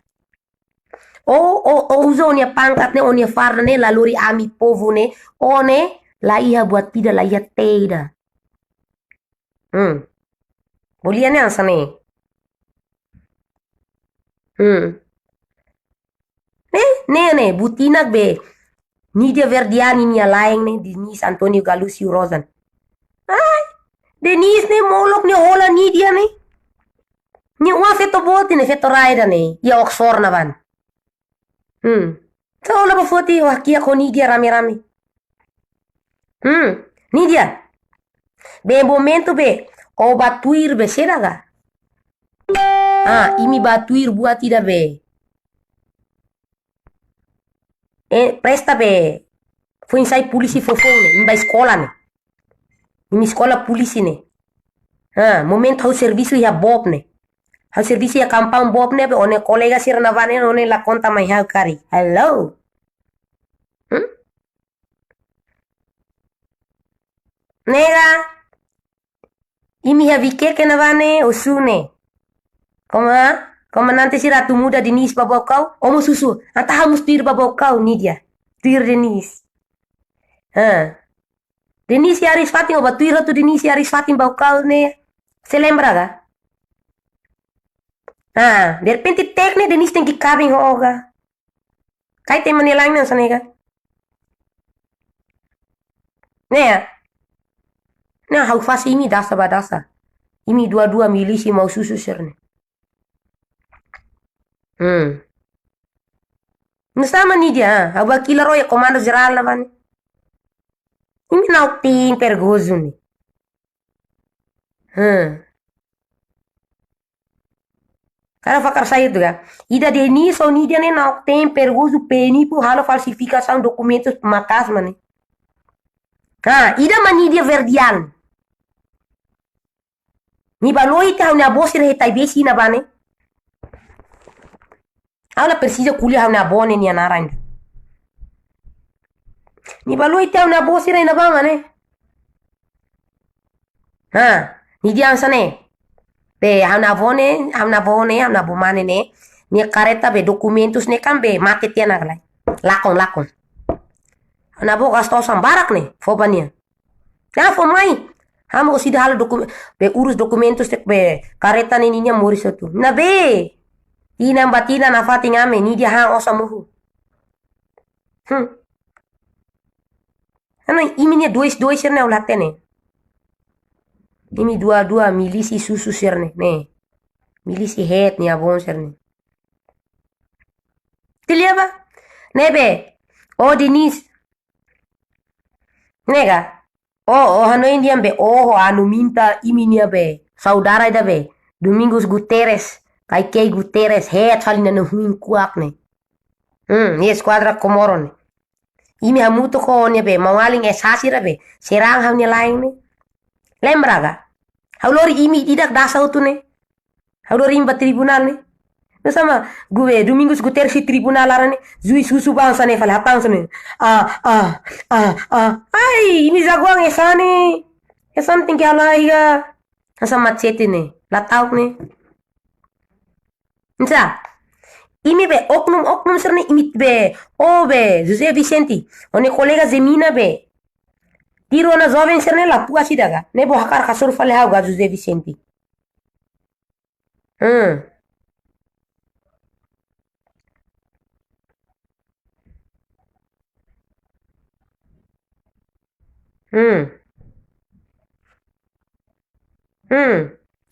O, o, o, uza o-nia pangkat ne'e, o-nia farda ne'e, la lori ami povu ne'e, o ne'e, la iha buat ida, la iha tee ida. Hmm. Ko'alia ne'e hanesan ne'e. Hmm. Ne'e, ne'e, ne'e, buat ida be. Nidia Verdiani nia laen ne'e, Denise Antonio Galusio Rosan. Ai, Denise ne'e molok nia hola Nidia ne'e. Nia oan feto boot ne'e, feto rai ida ne'e. Iha Oxford ne'ebá. Hmm. Só hola ba foti, wah, kiak ho Nidia rame-rame. Hmm. Nidia. Be momentu be, o bá tuir be saida ka? Ah, imi bá tuir buat ida be. Eh, presta be. Foin-sa'e polísia foufoun ne'e, imi bá eskola ne'e. Imi eskola polísia ne'e. Ha, momentu ha'u servisu iha bob ne'e. Ha'u servisu iha kampaun bob ne'e, be o-nia kolega sira ne'ebá ne'e, o-nia la konta mai ha'u karik. Hello. Hmm? Ne'e ka, imi iha Vikeke ne'ebá ne'e, husu ne'e. Koma, komandante sira atu muda Denise ba Baucau, o mós husu, entaun ha'u mós tuir ba Baucau, Nidia. Tuir Denise. Ha. Denise iha Aris Fatin, o bá tuir hotu Denise iha Aris Fatin Baucau ne'e. Se lembra ka? Ah, derrepente tek ne'e Denise tenke kaben ho o ka. Karik ema nia laen hanesan ne'e ka. Ne'e. Ne'e ha'u fase imi dasa ba dasa. Imi dua-dua milísia mau susu sira ne'e. Hmm. Nusá mak Nidia, ha? Ha'u bá kilar o iha komandu jerál ne'ebá ne'e. Imi na'ok-teen perigozu ne'e. Hmm. Kada fakar sai itu ka. Ida Denise ho Nidia ne'e na'ok-teen perigozu, penipu, halo falsifikasaun dokumentus maka'as mak ne'e. Ha, ida mak Nidia Verdiani. Nia bá lori tiha ha'u-nia avó sira iha Taibesi ne'ebá ne'e. Ha'u la presiza ko'alia ha'u-nia avó ne'e nia naran. Nia bá lori tiha ha'u-nia avó sira iha ne'ebá mak ne'e. Ha, Nidia hanesan ne'e. Be, ha'u-nia avó ne'e, ha'u-nia avó ne'e, ha'u-nia avó mane ne'e. Nia karreta be dokumentus ne'e kan be mate tiha ona ka lae. Lakon, lakon. Ha'u-nia avó gasta osan barak ne'e, fó ba nia. Ha'u fó mai. Ha'u mak orsida halo dokum-, be urus dokumentus ida be karreta ne'e ninia moris hotu. Ne'ebé. Tinan ba tinan nafatin ami, Nidia han osan mohu. Hmm. Anu imi-nia dois-dois sira ne'e ha'u la hatene. Imi dua-dua milísia susu sira ne'e, ne'e. Milísia head nia avó sira ne'e. Ita lia ba? Ne'ebé. O Denise. Ne'e ka? O, o hanoin dehan be, o ho anu minta imi-nia be. Saudara ida be. Domingos Guterres, Kaikei Guterres, head fali nano huin kuak ne'e. Hmm, nia eskuadra Komoro ne'e. Imi hamutuk ho nia be, maun-alin S H sira be. Serang ha'u-nia laen ne'e. Lembra ka? Ha'u lori imi ida-idak dasa hotu ne'e. Ha'u lori imi ba tribunál ne'e. Nusá mak, Gu-, eh, Domingos Guterres iha tribunál laran ne'e, juís husu ba hanesan ne'e fali, hatán hanesan ne'e. Ah, ah, ah, ah. Ai, imi jagoan hanesan ne'e. Hanesan tenke halai ka. Hanesan machete ne'e. La ta'uk ne'e. Nsa. Imi be, oknum, oknum sira-ne'e imi be. Oh be, José Vicente. Ó-nia kolega Zemina be. Tiru ona joven sira-ne'e la puas ida ka. Ne'ebé hakarak hasoru fali ha'u ka José Vicente. Hmm. Hmm. Hmm.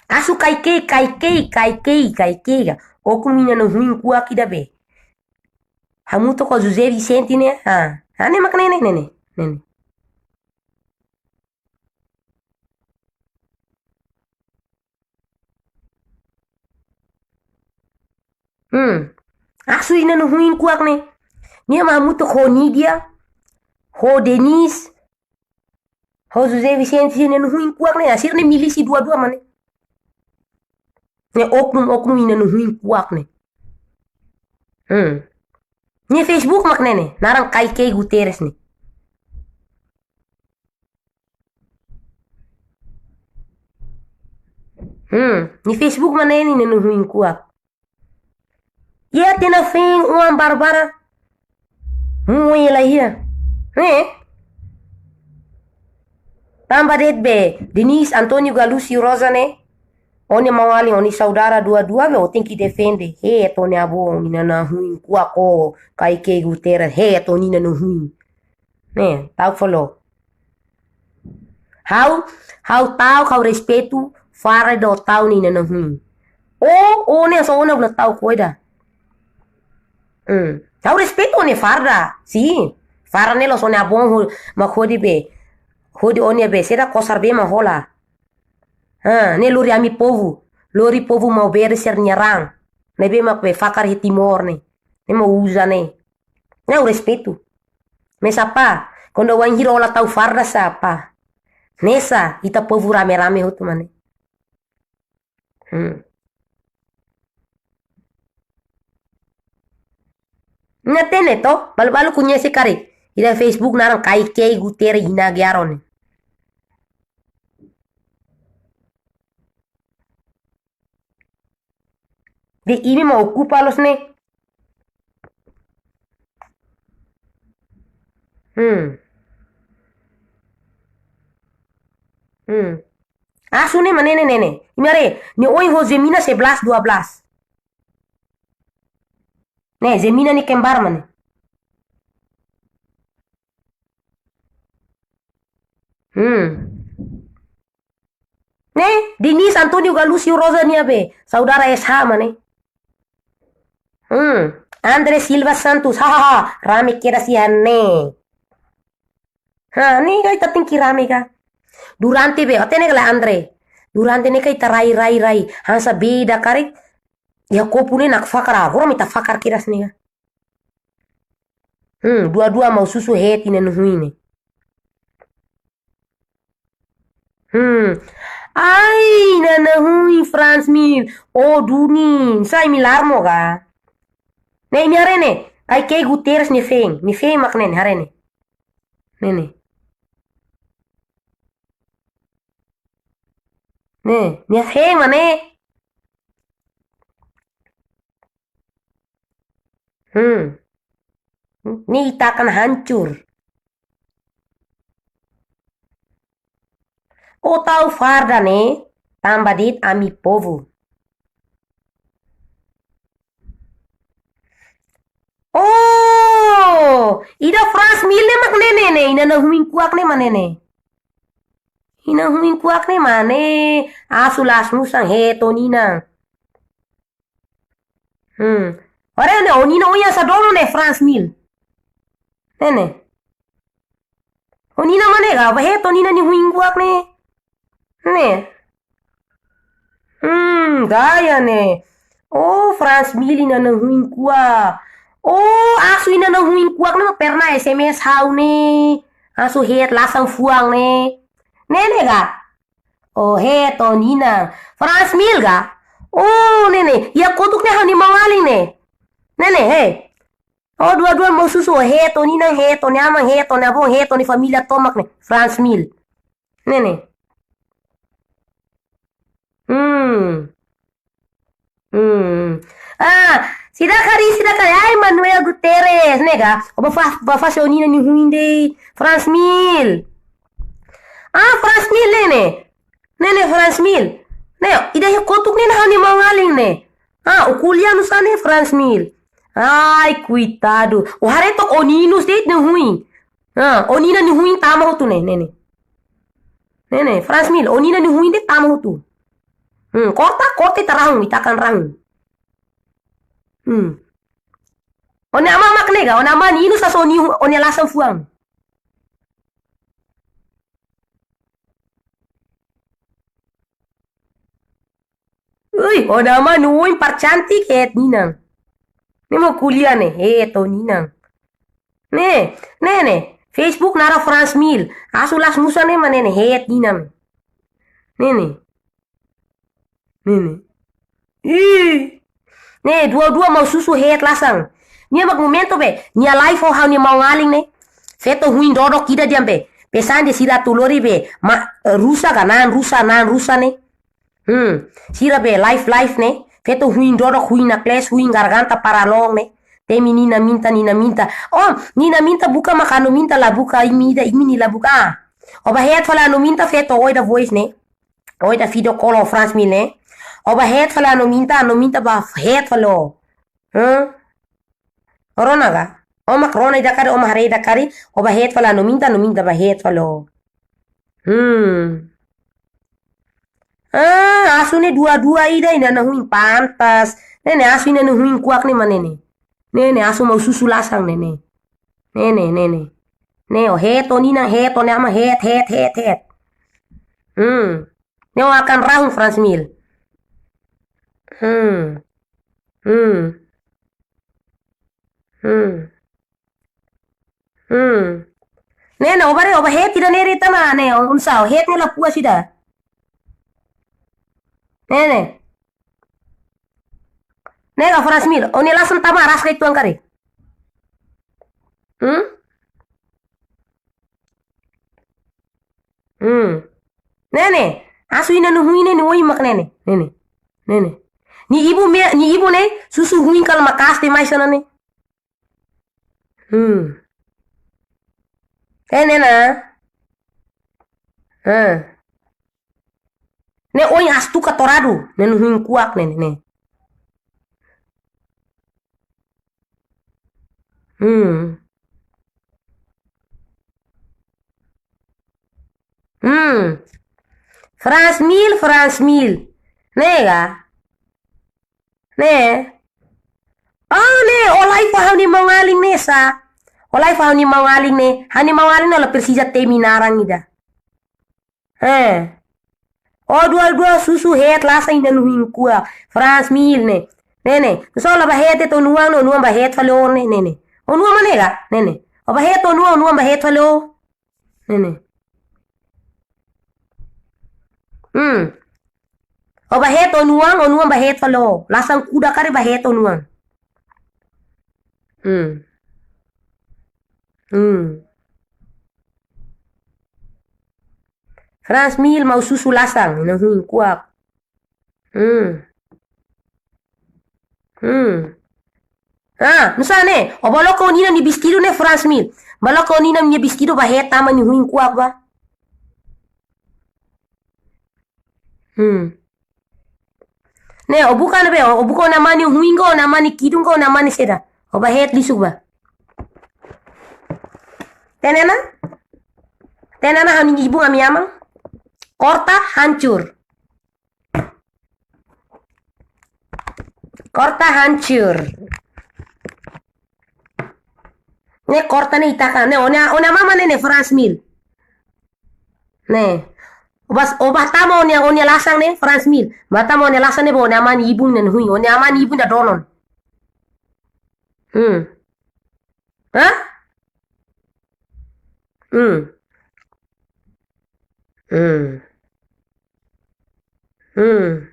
Asu kaikei, kaikei, kaikei, kaikei ka. Oknum inan-huin kuak ida be. Hamutuk ho José Vicente ne'e. Ha. Ha, ne'e mak ne'e, ne'e, ne'e, ne'e. Ne'e. Hmm. Asu inan-huin kuak ne'e. Nia mak hamutuk ho Nidia, ho Denise, ho José Vicente, inan-huin kuak ne'e. Sira-ne'e milísia dua-dua mak ne'e. Ne'e oknum, oknum inan-huin kuak ne'e. Hmm. Nia Facebook mak ne'e ne'e. Naran Kaikei Guterres ne'e. Hmm, nia Facebook mak ne'e ne'e, inan-huin kuak. Iha tiha ona feen oan barbarak. Mui la iha. Eh? Tanba de'it be, Denise António Galúcio Rosa ne'e. Ó-nia maun-alin, ó-nia saudara dua-dua be, ó tenke defende. Hetan ó-nia avó, inan-huin kuak ho, Kaikei Guterres, hetan ó-nia inan-huin. Ne'e, ta'uk fali. Ha'u, ha'u ta'uk, ha'u respeitu, farda ta'uk nia inan-huin. Ó, ó ne'e só ó-nia bula ta'uk ho ida. Hmm. Ha'u respeitu ó-nia farda, si. Farda ne'e la'ós ó-nia avó ho, mak hodi be. Hodi ó-nia be, saida kosar be mak hola. Ha, ne'e lori ami povu. Lori povu Maubere sira-nia raan. Ne'ebé mak be fakar iha Timor ne'e. Ne'e mak uza ne'e. Ne'e ha'u respeitu. Mesak pá, kuandu wainhira ó la tau farda sá pá. Hanesan, ita povu rame-rame hotu mak ne'e. Hmm. Nia hatene to, balu-balu koñese karik. Ida Facebook naran Kaikei Guterres inan-huin kuak ne'e. Dehan imi mak okupa loos ne'e. Hmm. Hmm. Asu ne'e mak ne'e ne'e ne'e. Imi haree, nia oin ho Zemina sebelas dua belas. Ne'e, Zemina nia kembar mak ne'e. Hmm. Ne'e, Denise António Galúcio Rosa nia be, saudara S H mak ne'e. Hmm, André Silva Santos, hahaha, rame kedas iha ne'e. Ha, ne'e ka ita tenke rame ka. Durante be, hatene ka lae André. Durante ne'e ka ita rai, rai, rai. Hanesan be ida karik, iha kopu ne'e nakfakar, agora mak ita fakar kedas ne'e ka. Hmm, dua-dua maun susu hetan inan-huin ne'e. Hmm. Ai, inan-huin Franz Mil. Oh, duni. Sai milar mo ga. Ne'e, imi haree ne'e. Kaikei Guterres nia feen. Nia feen mak ne'e, haree ne'e. Ne'e, ne'e. Ne'e, nia feen mak ne'e. Hmm. Ne'e ita akan hancur. Ó tau farda ne'e, tanba de'it ami povu. Oh, ida Franz Mil ne'e mak ne'e ne'e ne'e, inan-huin kuak ne'e mak ne'e ne'e. Inan-huin kuak ne'e mak ne'e, asu la'ós nusan hetan ó-nia inan. Hmm. Haree ne'e, ó-nia inan oinsá dolo ne'e Franz Mil. Ne'e ne'e. Ó-nia inan mak ne'e ka, ba hetan ó-nia inan nia huin kuak ne'e. Ne'e. Hmm, gaya ne'e. Oh, Franz Mil inan-huin kuak. Oh, asu inan-huin kuak ne'e mak pernah S M S ha'u ne'e. Asu hetan lasan fuan ne'e. Ne'e ne'e ka. Oh, hetan ó-nia inan. Franz Mil ka? Oh, ne'e ne'e. Iha kotuk ne'e ha'u-nia maun-alin ne'e. Ne'e ne'e, he. Oh, dua-dua maun susu, heto ninan, heto nia aman, heto nia avó, heto nia família tomak ne'e. Franz Mil. Ne'e ne'e. Hmm. Hmm. Ah, seidauk haree, seidauk haree. Ai, Manuel Guterres, ne'e ka? O ba fa-, ba fase ó-nia inan nia huin de'it. Franz Mil. Ah, Franz Mil ne'e ne'e. Ne'e ne'e Franz Mil. Ne'e, ida iha kotuk ne'e ha'u-nia maun-alin ne'e. Ah, ó ko'alia nu'usá ne'e Franz Mil. Ai, koitadu. Ó haree took ó-nia inus de'it nia huin. Ah, ó-nia inan nia huin tama hotu ne'e, ne'e ne'e. Ne'e ne'e, Franz Mil, ó-nia inan nia huin de'it tama hotu. Hmm, korta, korta ita rahun, ita akan rahun. Hmm. Ó-nia aman mak ne'e ka, ó-nia aman nia inus hasoru ó-nia hu-, ó-nia lasan fuan. Ui, ó-nia aman nia oin par cantik, heet ninan. Ne'e mak ko'alia ne'e, heet ó-nia inan. Ne'e, ne'e ne'e. Facebook naran Franz Mil. Asu las musa ne'e mak ne'e ne'e, heet ninan. Ne'e ne'e. Ne'e ne'e. Ih. Ne'e, dua-dua maun susu heet lasan. Nia mak momentu be, nia live ho ha'u-nia maun-alin ne'e. Feto huin dodok ida dehan be. Pesan dehan sira atu lori be. Ma, rusa ka, na'an rusa, na'an rusa ne'e. Hmm. Sira be live, live ne'e. Feto huin dodok, huin naklees, huin garganta para long ne'e. Temi Nina Minta, Nina Minta. Oh, Nina Minta buka mak ha'u-nia minta la buka, imi ida, imi nia la buka. Ah. Ó ba heet fali ha'u-nia minta, feto, ó ida voice ne'e. Ó ida video call ho Franz Mil ne'e. Ó ba heet fali ha'u-nia minta, ha'u-nia minta ba heet fali ó. Hmm? Ó rona ka? Ó mak rona ida karik, ó mak haree ida karik, ó ba heet fali ha'u-nia minta, ha'u-nia minta ba heet fali ó. Hmm. Ah, asu ne'e dua-dua ida inan nia huin pantas. Ne'e ne'e, asu inan nia huin kuak ne'e mak ne'e ne'e. Ne'e ne'e, asu maun susu lasan ne'e ne'e. Ne'e ne'e, ne'e ne'e. Ne'e ó heet ó-nia inan, heet ó-nia aman, heet, heet, heet, heet. Hmm. Ne'e ó akan rahun Franz Mil. Hmm. Hmm. Hmm. Hmm. Ne'e ne'e, ó ba haree, ó ba heet ida ne'e de'it ona, ne'e, ó-nia sa, ó heet ne'e la puas ida. Ne'e ne'e. Ne'e ka Franz Mil, ó-nia lasan tama araska uitoan karik. Hmm? Hmm. Ne'e ne'e, asu inan nia huin ne'e, nia oin mak ne'e ne'e. Ne'e ne'e. Ne'e ne'e. Nia ibun, nia ibun ne'e, susu huin kala maka'as demais ona ne'e. Hmm. Ne'e ne'e ona. Hmm. Ne'e oin astuka toradu, ne'e nia huin kuak ne'e ne'e. Hmm. Hmm. Franz Mil, Franz Mil. Ne'e ka? Ne'e. Ah, ne'e, ó live ho ha'u-nia maun-alin ne'e sá. Ó live ho ha'u-nia maun-alin ne'e. Ha'u-nia maun-alin ne'e la presiza temi naran ida. He. Ó dua-dua susu heet lasan inan nia huin kuak. Franz Mil ne'e. Ne'e ne'e. Só la ba heet de'it ó-nia oan, ó-nia oan ba heet fali ó ne'e, ne'e ne'e. Ó-nia oan mak ne'e ka? Ne'e ne'e. Ó ba heet ó-nia oan, ó-nia oan ba heet fali ó. Ne'e ne'e. Hmm. Ó ba heet ó-nia oan, ó-nia oan ba heet fali ó. Lasan kuda karik ba heet ó-nia oan. Hmm. Hmm. Franz Mil maun susu lasan, inan nia huin kuak. Hmm. Hmm. Ah, nu'usá ne'e? Ó ba loke ó-nia inan nia vestidu ne'e Franz Mil. Ba loke ó-nia inan nia vestidu ba heet tama nia huin kuak ba. Hmm. Ne'e, ó buka ne'ebé, ó buka ó-nia aman nia huin ka, ó-nia aman nia kidun ka, ó-nia aman nia saida. Ó ba heet lisuk ba. Hatene ona? Hatene ona ha'u-nia ibun, ami-nia aman? Korta hancur. Korta hancur. Ne'e korta ne'e ita kan. Ne'e, ó-nia, ó-nia aman mak ne'e ne'e Franz Mil. Ne'e. Ó ba, ó ba tama ó-nia, ó-nia lasan ne'e Franz Mil. Ba tama ó-nia lasan ne'e ba ó-nia aman nia ibun nia huin. Ó-nia aman nia ibun ida donon. Hmm. Hah? Hmm. Hmm. Hmm.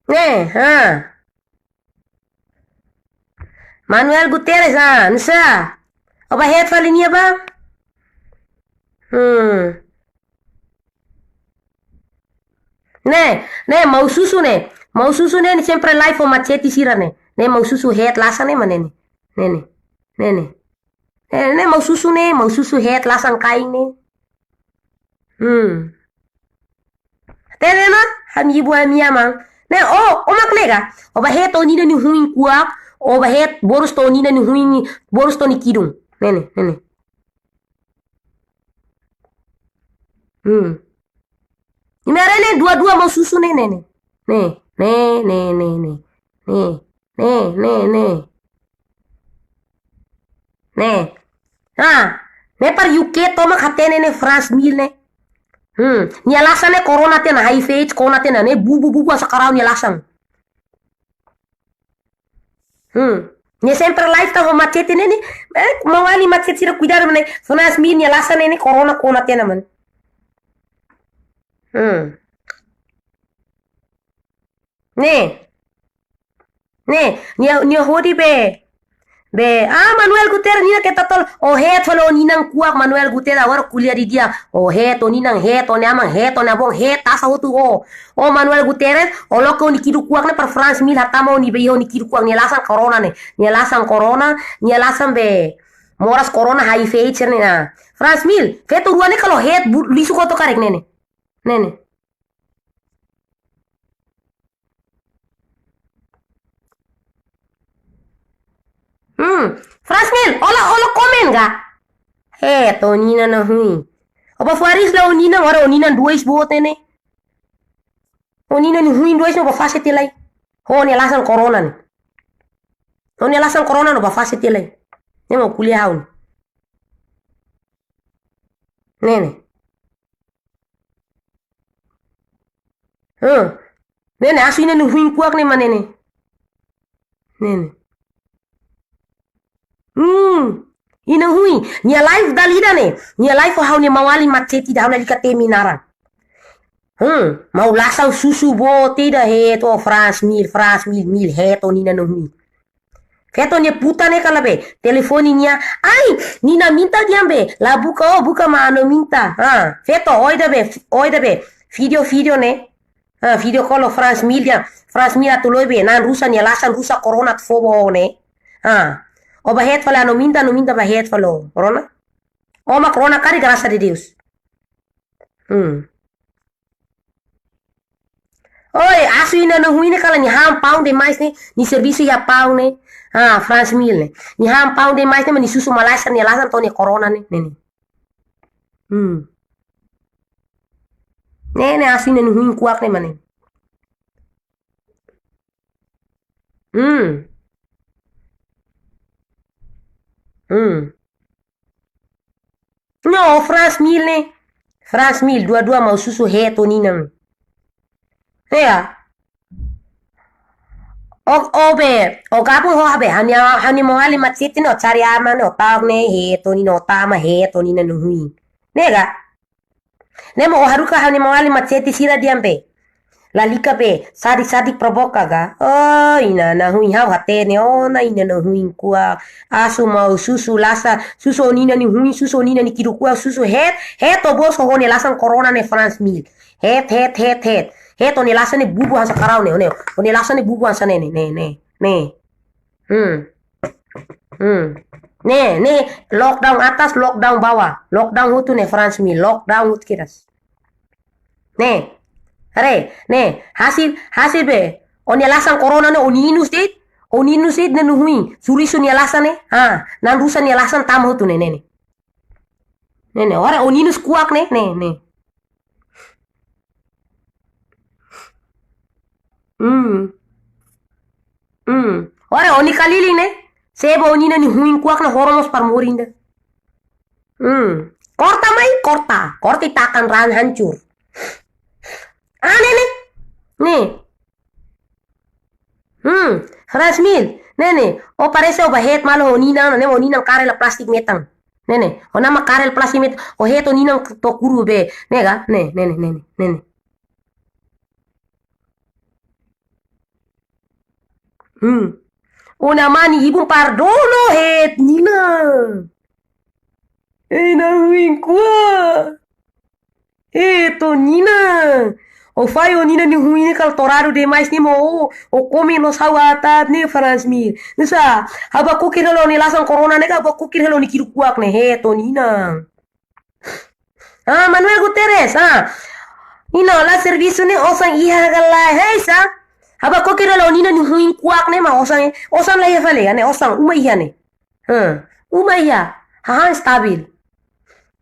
Ne'e, ha. Manuel Guterres, ha, nusá. Ó bá het fali nia bá. Hmm. Ne'e, ne'e, maun Susu ne'e. Maun Susu ne'e, ne'e sempre live ho machete sira ne'e. Ne'e, maun Susu het lasan ne'e, mana ne'e. Ne'e, ne'e. Ne'e, ne'e. Ne'e, ne'e, maun Susu ne'e, maun Susu het lasan kain ne'e. Hmm. Hatene ona, ami ibu ami aman. Ne'e, ó, ó mak nega. Ó bá het ó-nia nia huin kuak, ó bá het borus to'o ó-nia nia huin, borus to'o nia kidun. Ne'e, ne'e, ne'e, ne'e. Hmm. Imi haree ne'e dua-dua maun Susu ne'e, ne'e, ne'e. Ne'e, ne'e, ne'e, ne'e, ne'e. Ne'e, ne'e, ne'e, ne'e. Ne'e. Ha, ne'e para U K tomak hatene ne'e France mil ne'e. Hmm, nia lasan ne'e corona tiha ona, HIV AIDS corona tiha ona, ne'e bubu, bubu hanesan karau nia lasan. Hmm. Nia sempre live tan ho machete ne'e, ne'e. Eh, maun-alin machete sira kuidadu, mana ne'e. France mil nia lasan ne'e, ne'e corona, corona tiha ona, mana. Hmm. Ne'e. Ne'e, nia, nia hodi be. Be, ah, Manuel Guterres, nia keta tol, ó het fali ó-nia inan kuak, Manuel Guterres, agora ko'alia didi'ak, ó het ó-nia inan, het ó-nia aman, het ó-nia avó, het tasak hotu ó. Ó Manuel Guterres, ó loke ó-nia kidun kuak ne'e para France mil hatama ó-nia beiho, ó-nia kidun kuak, nia lasan corona ne'e, nia lasan corona, nia lasan be, moras corona, HIV AIDS ne'e, ah. France mil, feto rua ne'e kala het bu-, lixu kotor karik ne'e, ne'e. Ne'e, ne'e. Hmm. France mil, ó la, ó la komen ka? Het ó-nia inan nia huin. Ó bá faris la ó-nia inan, agora ó-nia inan dois boot ne'e. Ó-nia inan nia huin dois ne'e ó bá fase tiha lai. Ho nia lasan corona ne'e. Ho nia lasan corona ne'e ó bá fase tiha lai. Ne'e mak ko'alia ha'u ne'e. Ne'e, ne'e. Huh. Ne'e, ne'e, asu inan nia huin kuak ne'e, mana ne'e. Ne'e, ne'e. Hmm. Inan huin. Nia live dala ida ne'e. Nia live ho ha'u-nia maun-alin machete ida, ha'u lalika temi naran. Hmm. Maun lasan Susu boot ida, het ó France mil, France mil, mil, het ó-nia inan nia huin. Feto nia puta ne'e kala be, telefone nia, ai, Nina Minta dehan be, la buka ó, buka mak Ano Minta. Ha, feto, ó ida be, ó ida be, vídeo, vídeo ne'e. Ha, vídeo call ho France mil dehan, France mil atu lori be, na'an rusa nia lasan rusa corona atu fó ba ó ne'e. Ha, ó bá het fali Ano Minta, Ano Minta bá het fali ó, corona. Ó mak corona karik, graças a Deus. Hmm. Oi, asu inan nia huin ne'e kala nia han paun demais ne'e, nia servisu iha paun ne'e. Ah, France mil ne'e. Nia han paun demais ne'e, mak nia susu malae sira nia lasan to'o nia corona ne'e, ne'e, ne'e. Hmm. Ne'e, ne'e asu inan nia huin kuak ne'e, mana ne'e. Hmm. Hmm. No, France mil ne'e. France mil, dua-dua maun Susu het ó-nia inan. Ya. Ó, ó be, ó gabung ho be, ha'u-nia, ha'u-nia maun-alin machete ne'e, ó cari aman ne'e, ó ta'uk ne'e, het ó-nia inan, ó tama het ó-nia inan nia huin. Ne'e ka? Ne'e mak ó haruka ha'u-nia maun-alin machete sira dehan be. Lalika be, sadik-sadik provoka ka. Oh, inan nia huin, ha'u hatene ona inan nia huin kuak. Asu maun Susu lasan, Susu ó-nia inan nia huin, Susu ó-nia inan nia kidun kuak, Susu het, het ó borus ho ó-nia lasan corona ne'e France mil. Het, het, het, het. Het ó-nia lasan ne'e bubu hanesan karau ne'e, ne'e. Ó-nia lasan ne'e bubu hanesan ne'e, ne'e, ne'e, ne'e. Hmm. Hmm. Ne'e, ne'e, lockdown atas, lockdown bawah. Lockdown hotu ne'e France mil, lockdown hotu kedas. Ne'e. Haree, ne'e, hasil, hasil be. Ó-nia lasan corona ne'e, ó-nia inus de'it, ó-nia inus de'it ne'e nia huin. Surisu nia lasan ne'e, ha, na'an rusa nia lasan tama hotu ne'e, ne'e, ne'e. Ne'e, ne'e, ora ó-nia inus kuak ne'e, ne'e, ne'e. Hmm. Hmm. Ora ó-nia kaliling ne'e, se ba ó-nia inan nia huin kuak ne'e horo mós para morin ida. Hmm. Korta mai, korta. Korta i takan ran hancur. Ah, ne'e, ne'e. Ne'e. Hmm, France mil, ne'e, ne'e, ó parese ó bá het malu ho ó-nia inan, ne'e ó-nia inan kaer hela plastik metan. Ne'e, ne'e, ó nama kaer hela plastik metan, ó het ó-nia inan to'o kuru be, ne'e ka, ne'e, ne'e, ne'e, ne'e, ne'e, ne'e. Hmm. Ó-nia aman nia ibun pardonu, het Nina. Ei, nia huin kuak. Eh, to Nina. Ó fahe ó-nia aman nia huin ne'e kala toradu demais ne'e mós ó, ó komen loos ha'u atat ne'e Fransmil. Nusá, ha'u bá kokir hela ó-nia lasan corona ne'e ka ha'u bá kokir hela ó-nia kidu kuak ne'e, het to Nina. Ah, Manuel Guterres, ah. Ina la servisu ne'e osan iha ka lae, hei sa. Ha'u bá kokir hela ó-nia aman nia huin kuak ne'e mak osan, osan la iha fali ka ne'e, osan uma iha ne'e. Hmm. Uma iha, hahán stabil.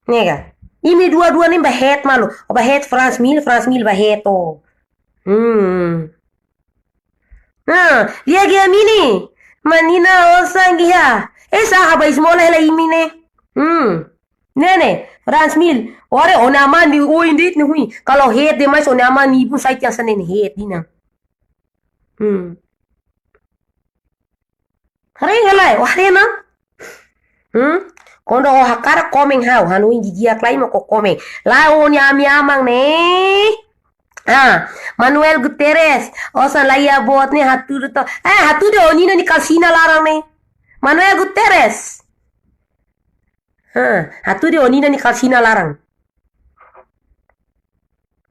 Ne'e ka. Imi dua-dua ne'e bá het malu. Ó bá het Fransmil, Fransmil bá het ó. Hmm. Nah, lia gia mini. Manina osan gia. Eh, sa ha'u bá esmola hela imi ne'e. Hmm. Ne'e ne'e, Fransmil. Ore, ó-nia aman nia oin de'it nia huin. Kalau het demais ó-nia aman nia ibun sai tiha hanesan ne'e, het Nina. Hmm. Haree ka lae, ó haree ona. Hmm? Kuandu ó hakarak komen ha'u, hanoin didi'ak lai mak ó komen. Lae, ó-nia ami-aman ne'e. Ah, Manuel Guterres, osan la iha boot ne'e hatudu to. Eh, hatudu ó-nia aman nia kalsina laran ne'e. Manuel Guterres. Ha, hatudu ó-nia aman nia kalsina laran.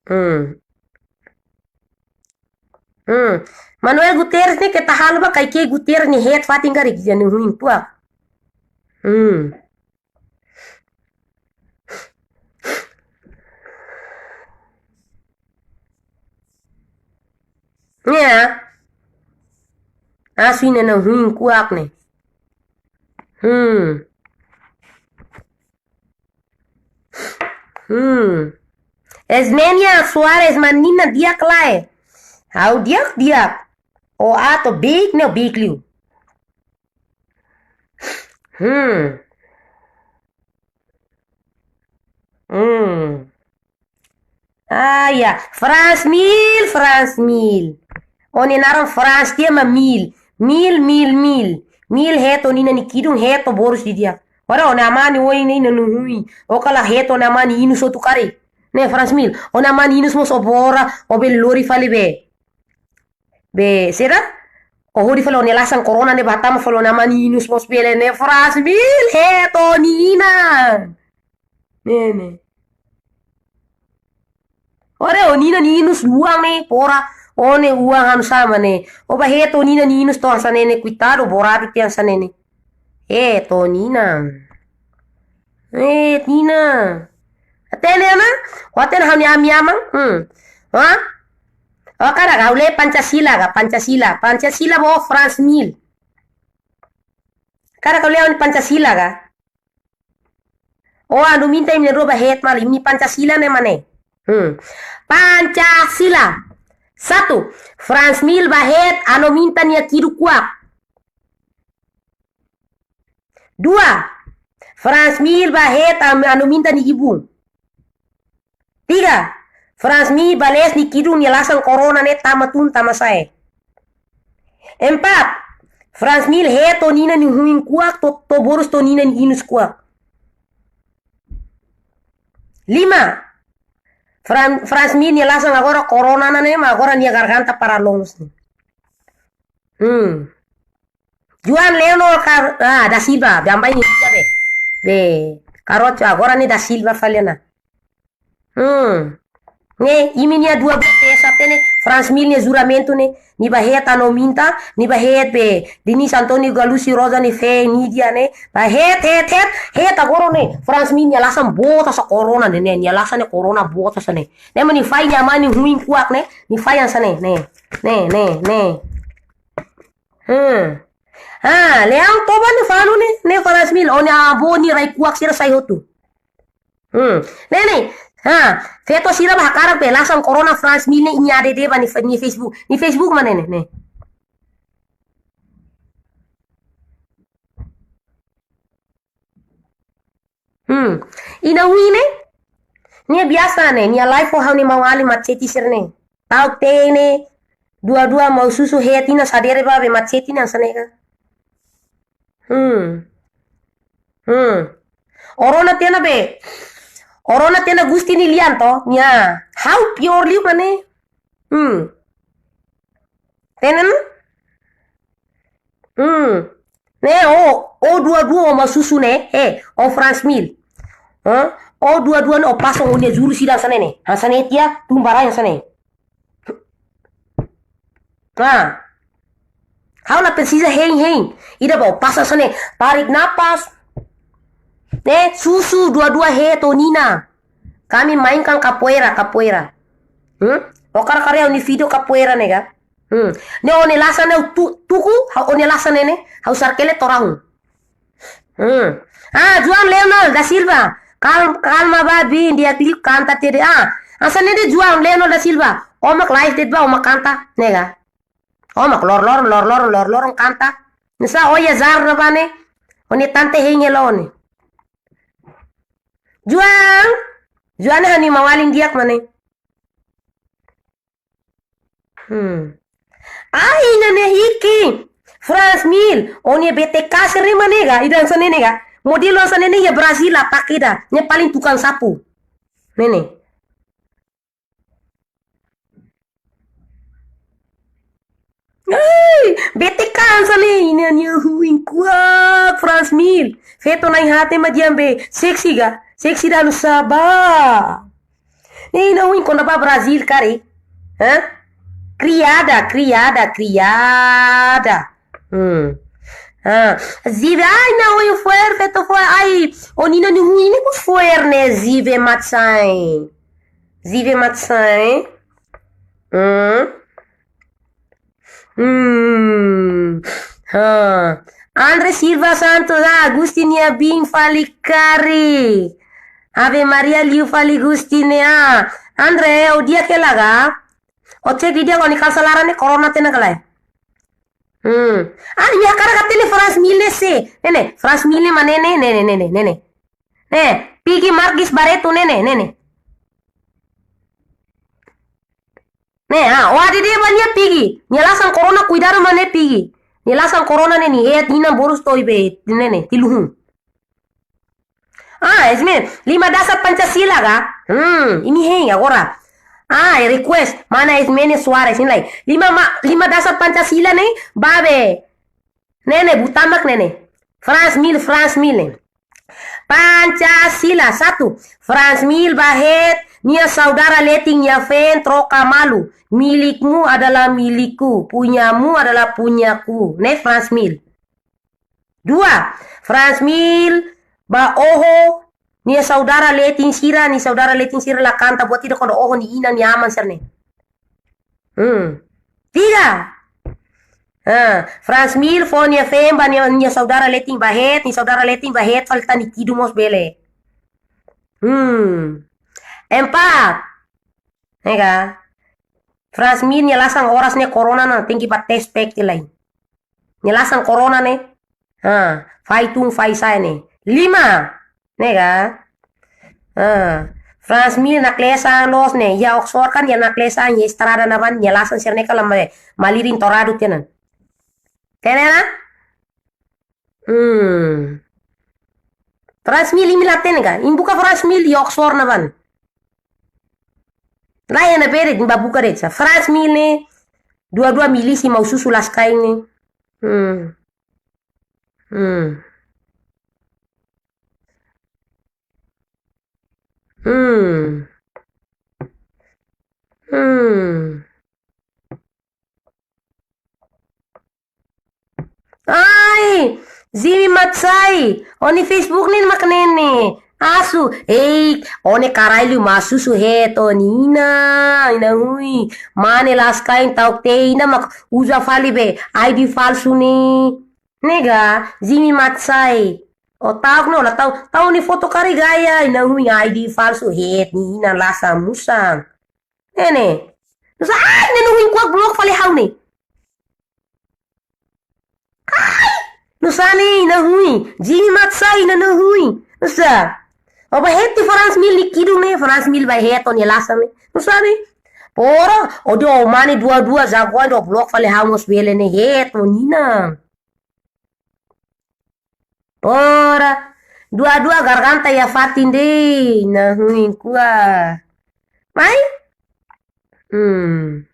Hmm. Hmm. Manuel Guterres ne'e keta halo ba karik Guterres ne'e het fatin karik, nia huin kuak. Hmm. Ya. Asu nia huin kuak ne'e. Hmm. Hmm. Esmenia Soares, manina di'ak lae. Ha'u di'ak, di'ak. Ó aat, ó beik ne'e, ó beik liu. Hmm. Hmm. Ah, ya. Fransmil, Fransmil. Ó-nia naran Frans tiha mak Mil. Mil, Mil, Mil. Mil, het ó-nia aman nia kidun, het ó borus didi'ak. Ora ó-nia aman nia oin ne'e nia huin. Ó kala het ó-nia aman nia inus hotu karik. Ne'e Fransmil. Ó-nia aman nia inus mós ó bora, ó bele lori fali be. Be, sira? Ó hodi fali ó-nia lasan corona ne'e bá hatama fali ó-nia aman nia inus mós bele ne'e Fransmil, het ó-nia aman. Ne'e, ne'e. Ora ó-nia aman nia inus luan ne'e, pora, ó ne'e luan hanu sama ne'e. Ó bá het ó-nia aman nia inus to'o hanesan ne'e, koitadu, boradu tiha hanesan ne'e. Eh, to Nina. Eh, Nina. Hatene ona? Ó hatene ha'u-nia ami-aman? Hmm. Ha? Ó hakarak ha'u lee Pancasila ka, Pancasila. Pancasila ba ó Fransmil. Hakarak ha'u lee Pancasila ka? Ó Anuminta imi na'in-rua bá het malu, imi Pancasila ne'e mak ne'e. Hmm. Pancasila. Satu, Fransmil bá het Anuminta nia kidu kuak. Dua, Fransmil bá het Am-, Anuminta nia ibun. Tiga, Fransmil bá lees nia kidun nia lasan corona ne'e tama tun tama sa'e. Empat, Fransmil het ó-nia aman nia huin kuak to'o, to'o borus to'o ó-nia aman nia inus kuak. Lima, Fran-, Fransmil nia lasan agora corona ne'e mak agora nia garganta para longe ne'e. Hmm. Juan Leonor Car-, ah, da Silva, bambai ni dia be. Be, karoco agora ne'e da Silva fali ona. Hmm. Ne'e, imi nia dua-dua peso hatene, Fransmil nia juramentu ne'e, nia bá het Anuminta, nia bá het be, Diniz António Galucci Rosa nia feen Nidia ne'e, bá het, het, het, het agora ne'e, Fransmil nia lasan boot hanesan corona ne'e, ne'e, nia lasan ne'e corona boot hanesan ne'e. Ne'e mak nia fahe nia aman nia huin kuak ne'e, nia fahe hanesan ne'e, ne'e, ne'e, ne'e, ne'e. Hmm. Ah, Leão Toba nia fanu ne'e, ne'e Fransmil, ó-nia avó nia rai kuak sira sai hotu. Hmm. Ne'e, ne'e. Ha, feto sira bá hakarak be lasan corona Fransmil ne'e nia add ba nia fe-, nia Facebook. Nia Facebook mak ne'e, ne'e, ne'e. Hmm. Nia huin ne'e? Nia biasa ne'e, nia live ho ha'u-nia maun-alin Machete sira ne'e. Ta'uk teh ne'e, dua-dua mós susu het nia sadere ba be Machete ne'e hanesan ne'e ka. Hmm. Hmm. Ó rona tiha ona be. Ó rona tiha ona Gusti nia lian to. Nia. Ha'u pior liu mak ne'e. Hmm. Hatene ona? Hmm. Ne'e, ó, ó dua-dua ó masusu ne'e, eh, ó Frans Mil. Hah? Ó dua-dua ne'e ó pasa ó-nia jurus ida hanesan ne'e. Hanesan ne'e tiha, tumbarai hanesan ne'e. Ah. Ha'u la presiza hein-hein. Ida ba ó pasa hanesan ne'e. Tarik napas. Ne'e, susu dua-dua heto nina. Kami mainkan kapoeira, kapoeira. Hmm? Ó hakarak haree ha'u-nia vídeo kapoeira ne'e ka? Hmm. Ne'e ó-nia lasan ne'e tu, tuku, ha'u ó-nia lasan ne'e ne'e, ha'u sarkele torahun. Hmm. Ah, João Leonel da Silva. Kal-, kalma ba bin, di'ak liu kanta tiha de'it. Ah, hanesan ne'e de'it João Leonel da Silva. Ó mak live de'it ba, ó mak kanta, ne'e ka? Ó mak lor-lor, lor-lor, lor-lor kanta. Nusá ó iha azar ne'ebá ne'e. Ó-nia tante hein hela ó ne'e. João. João ne'e ha'u-nia maun-alin di'ak mak ne'e. Hmm. Ai, ne'e ne'e hiki. Frans Mil, ó-nia B T K sira-ne'e mak ne'e ka, ida hanesan ne'e ne'e ka. Modelu hanesan ne'e ne'e iha Brazil la pake ida. Ne'e paling tukang sapu. Ne'e ne'e. Ai, B T K hanesan ne'e, ina nia huin kuak, Frans Mil. Feto na'in-haat mak di'ak be. Seksi ka? Seksi danu saba. Ne'e ina huin kuandu bá Brazil karik. Hah? Kriada, kriada, kriada. Hmm. Ah, Zive, ai, ina huin fo'er, feto fo'er, ai, ó-nia ina nia huin ne'e fo'er ne'e, Zive Matsai. Zive Matsai. Hmm. Hmm. Ha. André Silva Santos, ah, Gusti nia biin fali karik. Ave Maria liu fali Gusti ne'e, ah. André, ó di'ak hela ka? Ó cek didi'ak ó-nia kalsa laran ne'e corona tiha ona ka lae? Hmm. Ah, imi hakarak hatene Frans Mil ne'e sé. Ne'e ne'e, Frans Mil ne'e mak ne'e ne'e, ne'e ne'e, ne'e ne'e, ne'e ne'e. Ne'e, Piggy Marques Barreto ne'e ne'e, ne'e ne'e. Ne'e, ah, ó haree de'it ba nia Piggy. Nia lasan corona kuidadu mak ne'e Piggy. Nia lasan corona ne'e nia heet nia inan borus to'o iha be, ne'e ne'e, tilu hun. Ah, Esme, lima dasar Pancasila ka? Hmm, imi hein agora. Ah, request, mana Esme ne'e suara, sini lai. Lima ma-, lima dasar Pancasila ne'e, bá be. Ne'e ne'e, butamak ne'e ne'e. Frans Mil, Frans Mil ne'e. Pancasila, satu. Frans Mil bá heet nia saudara letin nia feen troka malu. Milikmu adalah milikku, punyamu adalah punyaku. Ne'e Frans Mil. Dua, Frans Mil bá oho nia saudara letin sira, nia saudara letin sira la kanta buat ida kuandu oho nia inan nia aman sira-ne'e. Hmm. Tiga. Ah, Frans Mil fó nia feen ba nia, nia saudara letin bá heet, nia saudara letin bá heet fali tan nia kidun mós bele. Hmm. Empat. Ne'e ka? Frans Mil nia lasan oras ne'e corona ne'e tenke bá tes pek tiha lai. Nia lasan corona ne'e. Ha, fai tun fai sa'e ne'e. Lima. Ne'e ka? Ha. Frans Mil naklesan loos ne'e. Iha Oxford kan nia naklesan, iha estrada ne'ebá nia lasan sira-ne'e kala ma-, malirin toradu tiha ona. Hatene ona? Hmm. Frans Mil imi la hatene ka? Imi buka Frans Mil iha Oxford ne'ebá. Lae, anda bere, imi bá buka de'it sa. Frans Mil ne'e, dua-dua milisi mau susu laskain ne'e. Hmm. Hmm. Hmm. Hmm. Ai, Zimi Matsai, ó-nia Facebook ne'e mak ne'e ne'e. Asu, ei, ó ne'e karai liu masusu heet ó-nia inan, inan huin. Mane laskain ta'uk tiha inan mak uza fali be, I D falsu ne'e. Ne'e ka, Zimi Matsai. Ó ta'uk ne'e, ó la ta'uk, ta'uk ó-nia foto karik gaya, inan huin I D falsu heet nia inan lasan musan. Ne'e ne'e. Nusá, ai, inan huin kuak blok fali ha'u ne'e. Ai, nusá ne'e inan huin. Zimi Matsai inan huin. Nusá. Ó bá heet tiha Frans Mil nia kidun ne'e, Frans Mil bá heet ó-nia lasan ne'e. Nusá ne'e. Poro, ó dehan ó mane dua-dua jagoan de'it ó blok fali ha'u mós bele ne'e heet ó-nia inan. Pora, dua-dua garganta iha fatin de'it, inan huin kuak. Mai? Hmm.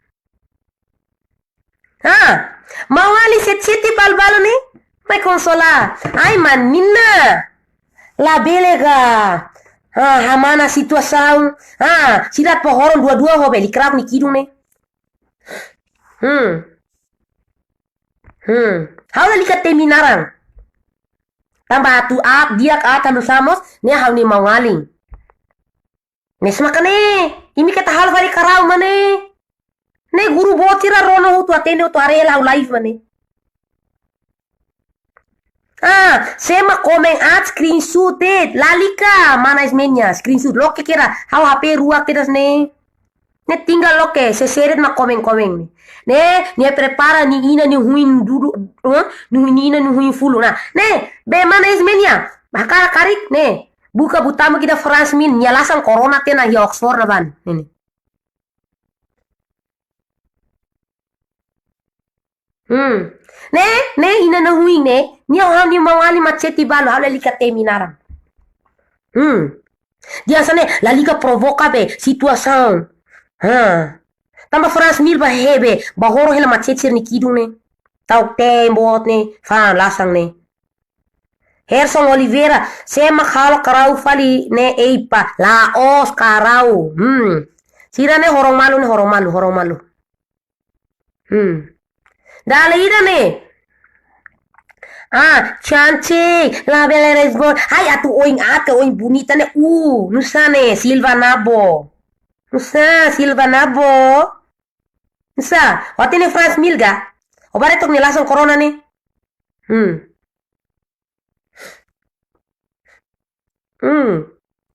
Ha, mau Li sete-sete balu-balu ne'e. Mai konsola. Ai, manina. Labele ka. Ha, hamana situasaun. Ha, sira pohoro dua-dua ho beli krab ni kidun ne'e. Hmm. Hmm. Ha'u lalika temi naran. Tanba atu aat, di'ak aat, halo samos, ne'e ha'u-nia maun-alin. Ne'e sma ka ne'e, imi keta halo fali karau mak ne'e. Ne'e guru boot sira rona hotu, atende hotu, haree hela ha'u live mak ne'e. Ah, sé mak komen aat screenshot de'it, lalika, mana Ismenia, screenshot, loke kera, ha'u H P rua kedas ne'e. Ne'e tinggal loke, seseret mak komen-komen ne'e. Ne'e, nia prepara nia inan nia huin dudu, eh? Nia huin inan nia huin fulu. Nah, ne'e, be mana Ismenia, hakarak karik, ne'e. Buka butama ida France Mil, nia lasan corona tiha ona iha Oxford ne'ebá. Ne'e, ne'e. Hmm. Ne'e, ne'e inan nia huin ne'e, nia ha'u-nia maun-alin Machete balu, ha'u lalika temi naran. Hmm. Dehan hanesan ne'e, lalika provoka be, situasaun. Ha. Tanba France Mil ba hebe, ba horo hela Machete sira-nia kidun ne'e. Ta'uk tee boot ne'e, fa'an lasan ne'e. Herson Oliveira, sé mak halo karau fali ne'e, ei pá, la'ós karau. Hmm. Sira ne'e horong malu ne'e, horong malu, horong malu. Hmm. Dala ida ne'e. Ah, cantik, labele respon. Ai, atu oin aat ka oin bonita ne'e. Uh, nusá ne'e, Silva Nabo. Nusá, Silva Nabo. Nusá, ó hatene France Mil ka? Ó bá haree took nia lasan corona ne'e. Hmm. Hmm.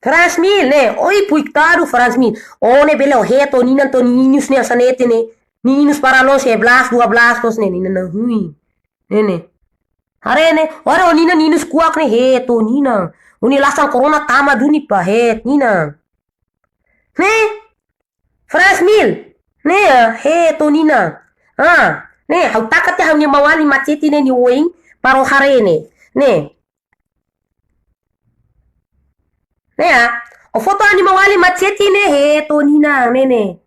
France Mil ne'e, oi, puik taru France Mil. Ó ne'e bele ó hetan ó-nia inan to'o nia inan ne'e hanesan ne'e. Nia inan para loos sebelas, dua belas loos ne'e, nia inan nia huin. Ne'e, ne'e. Haree ne'e, haree ó-nia inan, nia inan kuak ne'e, hetan ó-nia inan. Ó-nia lasan corona tama duni pá, hetan nia inan. Ne'e, France Mil. Ne'e, hetan ó-nia inan. Ah, ne'e, ha'u taka tiha ha'u-nia maun-alin Machete ne'e nia oin, para ó haree ne'e. Ne'e. Ne'e, ah. Ó foto ha'u-nia maun-alin Machete ne'e, hetan ó-nia inan, ne'e, ne'e.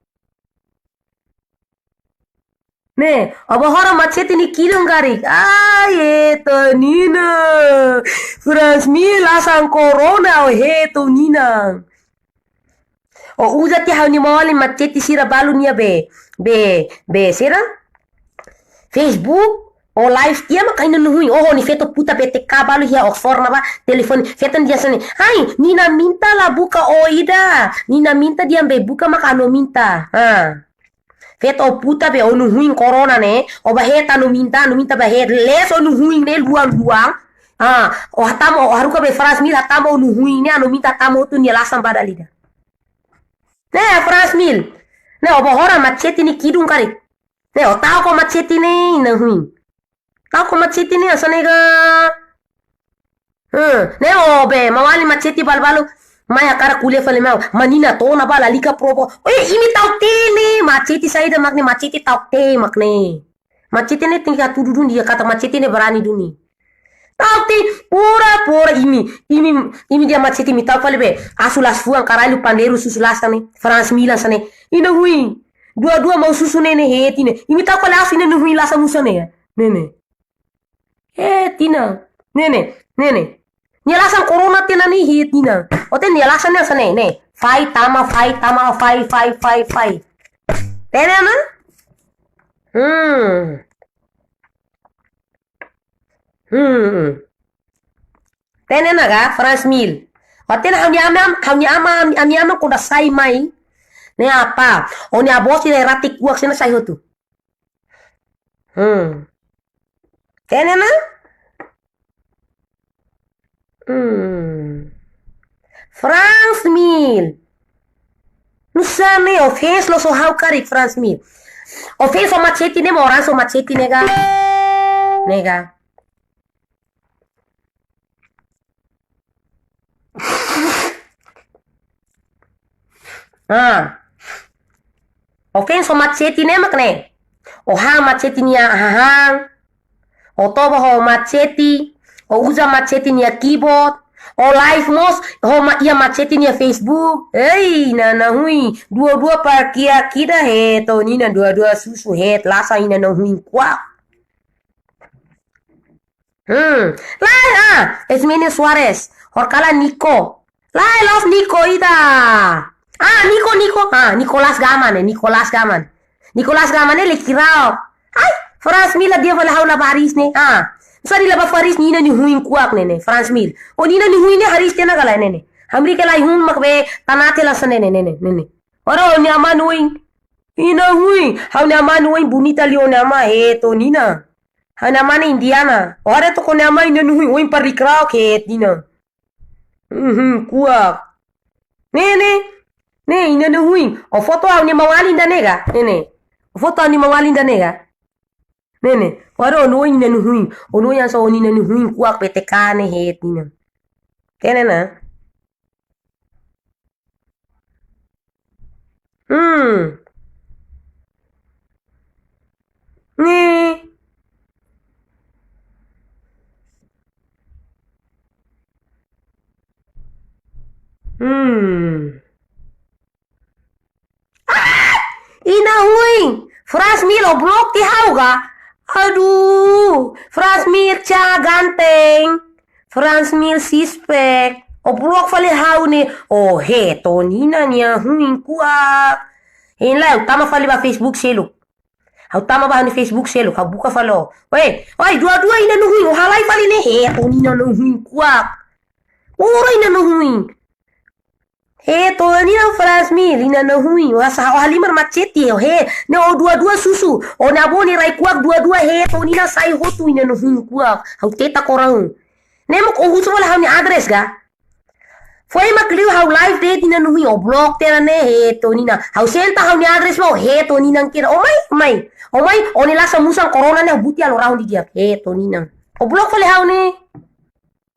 Ne'e, ó bá horo Machete nia kidun karik. Ai, hetan ó-nia inan. France Mil lasan corona, ó hetan ó-nia inan. Ó uza tiha ha'u-nia maun-alin Machete sira balu nia be, be, be, sira? Facebook, ó live tiha mak inan nia huin. Ó, ó-nia feto puta B T K balu iha Oxford ne'ebá, telefone, feto dehan hanesan ne'e. Ai, Nina Minta la buka ó ida. Nina Minta dehan be buka mak Ano Minta. Ha. Feto puta be ó-nia huin corona ne'e, ó bá hetan Ano Minta, Ano Minta bá hetan, lees ó-nia huin ne'e luan-luan. Ah, ó hatama, ó haruka be France Mil hatama ó-nia huin ne'e, Ano Minta hatama hotu nia lasan ba dala ida. Ne'e, France Mil. Ne'e, ó bá horo Machete nia kidun karik. Ne'e, ó ta'uk ó Machete nia inan huin. Ta'uk ó Machete ne'e hanesan ne'e ka. Hmm, ne'e ó be, maun-alin Machete balu-balu. Mai hakarak ko'alia fali mai. Manina to'o ne'ebá lalika provo. Eh, imi ta'uk tee ne'e, Machete saida mak ne'e, Machete ta'uk tee mak ne'e. Machete ne'e tenke hatudu duni, dehan katak Machete ne'e barani duni. Ta'uk tee, pura-pura imi, imi, imi dehan Machete imi ta'uk fali be. Asu la'ós fuan karau, pandeiro susu lasan ne'e, France Mil hanesan ne'e. Inan huin. Dua-dua maun susu ne'e ne'e, hetan ne'e. Imi ta'uk fali asu inan nia huin lasan hanesan ne'e. Ne'e, ne'e. Hetan nia inan. Ne'e, ne'e, ne'e, ne'e. Nia lasan corona tiha ona ne'e, hetan nia inan. Ó hatene nia lasan ne'e hanesan ne'e, ne'e. Fai tama, fai tama, fai, fai, fai, fai. Hatene ona? Hmm. Hmm. Hatene ona ka, France Mil. Ó hatene ha'u-nia aman, ha'u-nia aman, ha'u-nia aman kuandu sai mai. Ne'e apá? Ó-nia avó sira rate kuak sira-ne'e sai hotu. Hmm. Hatene ona? Hmm. France Mil. Nusá ne'e, ó fans loos ó ha'u karik France Mil. Ó fans ó Machete ne'e, moran ó Machete ne'e ka. Ne'e ka. Ah. Ó fans ó Machete ne'e mak ne'e. Ó han Machete nia hahán. Ó toba ho Machete. Ó uza Machete nia keyboard. Ó live mós ho ma-, iha Machete nia Facebook. Ei, inan nia huin. Dua-dua parkia kida hetan ó-nia inan, dua-dua susu hetan lasan, inan nia huin kuak. Hmm. Lae, ah, Esmenia Suarez. Horkala Nico. Lae, love Nico ida. Ah, Nico, Nico. Ah, Nicolas Gaman, eh, Nicolas Gaman. Nicolas Gaman ne'e lekirau. Ai, Frans Mil la dia fali ha'u la ba hariis ne'e. Ah, sari la ba hariis ne'e, inan nia huin kuak ne'e ne'e, Frans Mil. O inan nia huin ne'e hariis tiha ona ka lae ne'e ne'e. Hamriik ka lae hun mak be tanate la sone ne'e ne'e ne'e ne'e. Ora o-nia aman huin. Inan huin. Ha'u-nia aman huin bonita liu o-nia aman, heto Nina. Ha'u-nia aman Indiana. Ora to'o o-nia aman inan huin, huin pari krauk, heto Nina. Mhm, kuak. Ne'e ne'e. Ne'e, inan huin. O foto ha'u-nia maun-alin ida ne'e ka? Ne'e ne'e. O foto ha'u-nia maun-alin ida ne'e ka? Ne'e ne'e. Ora o-nia inan huin. O-nia hanesan o-nia inan huin kuak P T K ne'e, heto Nina. Kene na. Hmm. Ne'e. Hmm. Ah! Inan huin. Frans Mil, o blok tiha ha'u ka? Aduh, Frans Mil, ca ganteng. Frans Mil, sispek. O blok fali ha'u ne'e. O heto Nina nia huin kuak. Hein lae, ha'u tama fali ba Facebook seluk. Ha'u tama ba ha'u-nia Facebook seluk, ha'u buka fali o. Weh, oi, dua-dua inan huin, o halai fali ne'e, heto Nina nia huin kuak. Ora inan huin. Heto Nina, Frans Mil, inan huin. O hanesan, o halimar mak chat, o he. Ne'e o dua-dua susu. O-nia avó nia rai kuak dua-dua, heto Nina, sai hotu inan huin kuak. Ha'u teta korang. Ne'e mak o husu fali ha'u-nia address ka? Foin mak liu ha'u live de'it inan huin, o blok tiha ona ne'e, heto Nina. Ha'u senta ha'u-nia address ba o, heto Nina kira. O mai, mai. O mai, o-nia lasan musan corona ne'e buti alo rahun didi'ak, heto Nina. O blok fali ha'u ne'e.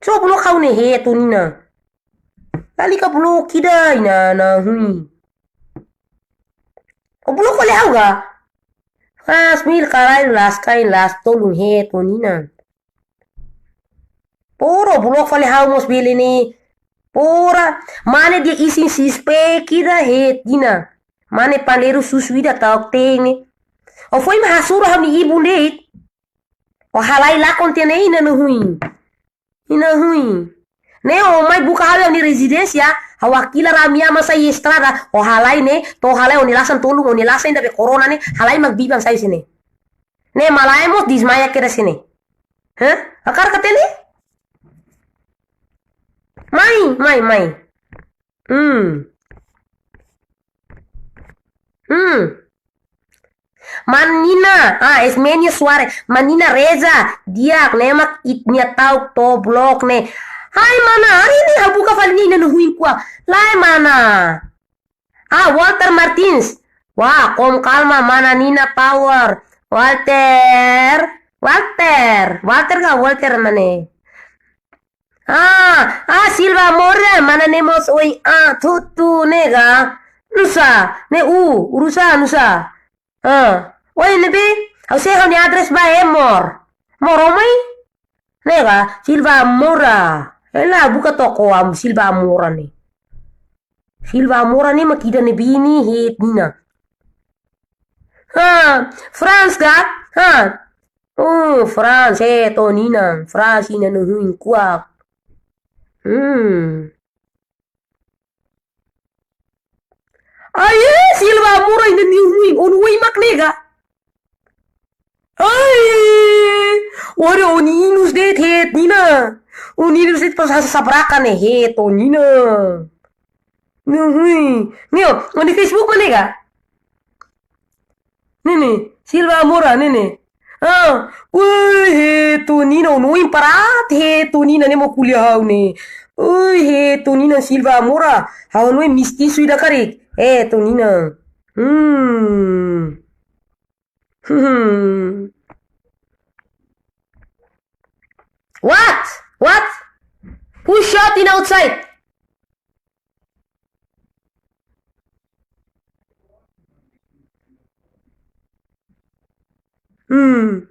So blok ha'u ne'e, heto Nina. Lalika blok ida inan huin. O blok fali ha'u ka? Frans Mil, karai las kain las tolun, heto Nina. Poro, blok fali ha'u mós bele ne'e. Pora, mane nia isin sispek ida, heto Nina. Mane panderu susu ida ta'uk tene. O foin mak hasoru ha'u-nia ibun de'it. O halai lakon tiha ne'e, inan huin. Inan huin. Ne'e o mai buka ha'u iha o-nia rezidénsia, ha'u hakilar ami ama sai estrada, o halai ne'e, to'o halai o-nia lasan tolun, o-nia lasan ida be corona ne'e, halai mak biban sai husi ne'e. Ne'e malae mós desmaia kedas husi ne'e. Hah? Hakarak ka tene? Mai, mai, mai. Hmm. Hmm. Mana Nina, ah, Esmenia Suarez. Mana Nina reza, di'ak, ne'e mak ita-nia ta'uk to'o blok ne'e. Hai mana, hari ini ha'u buka fali ne'e inan huin kuak. Lae mana. Ah, Walter Martins. Wah, com calma, mana Nina power. Walter. Walter. Walter ka Walter mana? Ah, ah, Silva Moura, mana ne'e mós oi, ah, tutu ne'e ka. Nusa, ne'e u, urusa, nusa. Ah, oi, ne'ebé, ha'u sei ha'u-nia address ba e mor. Mor o mai? Ne'e ka, Silva Moura. Hela, buka toko am Silva Moura ne'e. Silva Moura ne'e mak ida ne'ebé ne'e, heto Nina. Ha, Frans ka? Ha. Oh, Frans, heto Nina. Frans inan huin kuak. Hmm. Ai, eh, Silva Moura inan huin. O-nia oin mak ne'e ka? Ai, ora o-nia inus de'it, heto Nina. O-nia inus de'it pas hanesan sabrakan ne'e, heto Nina. Ne'e huin. Ne'e o, o-nia Facebook mana ne'e ka? Ne'e ne'e, Silva Moura, ne'e ne'e. Ah, ui, heto Nina, o-nia oin parat, heto Nina, ne'e mak ko'alia ha'u ne'e. Ui, heto Nina, Silva Moura, ha'u-nia oin mistisu ida karik, heto Nina. Hmm. Hmm. What? What? Who shot in outside? Hmm.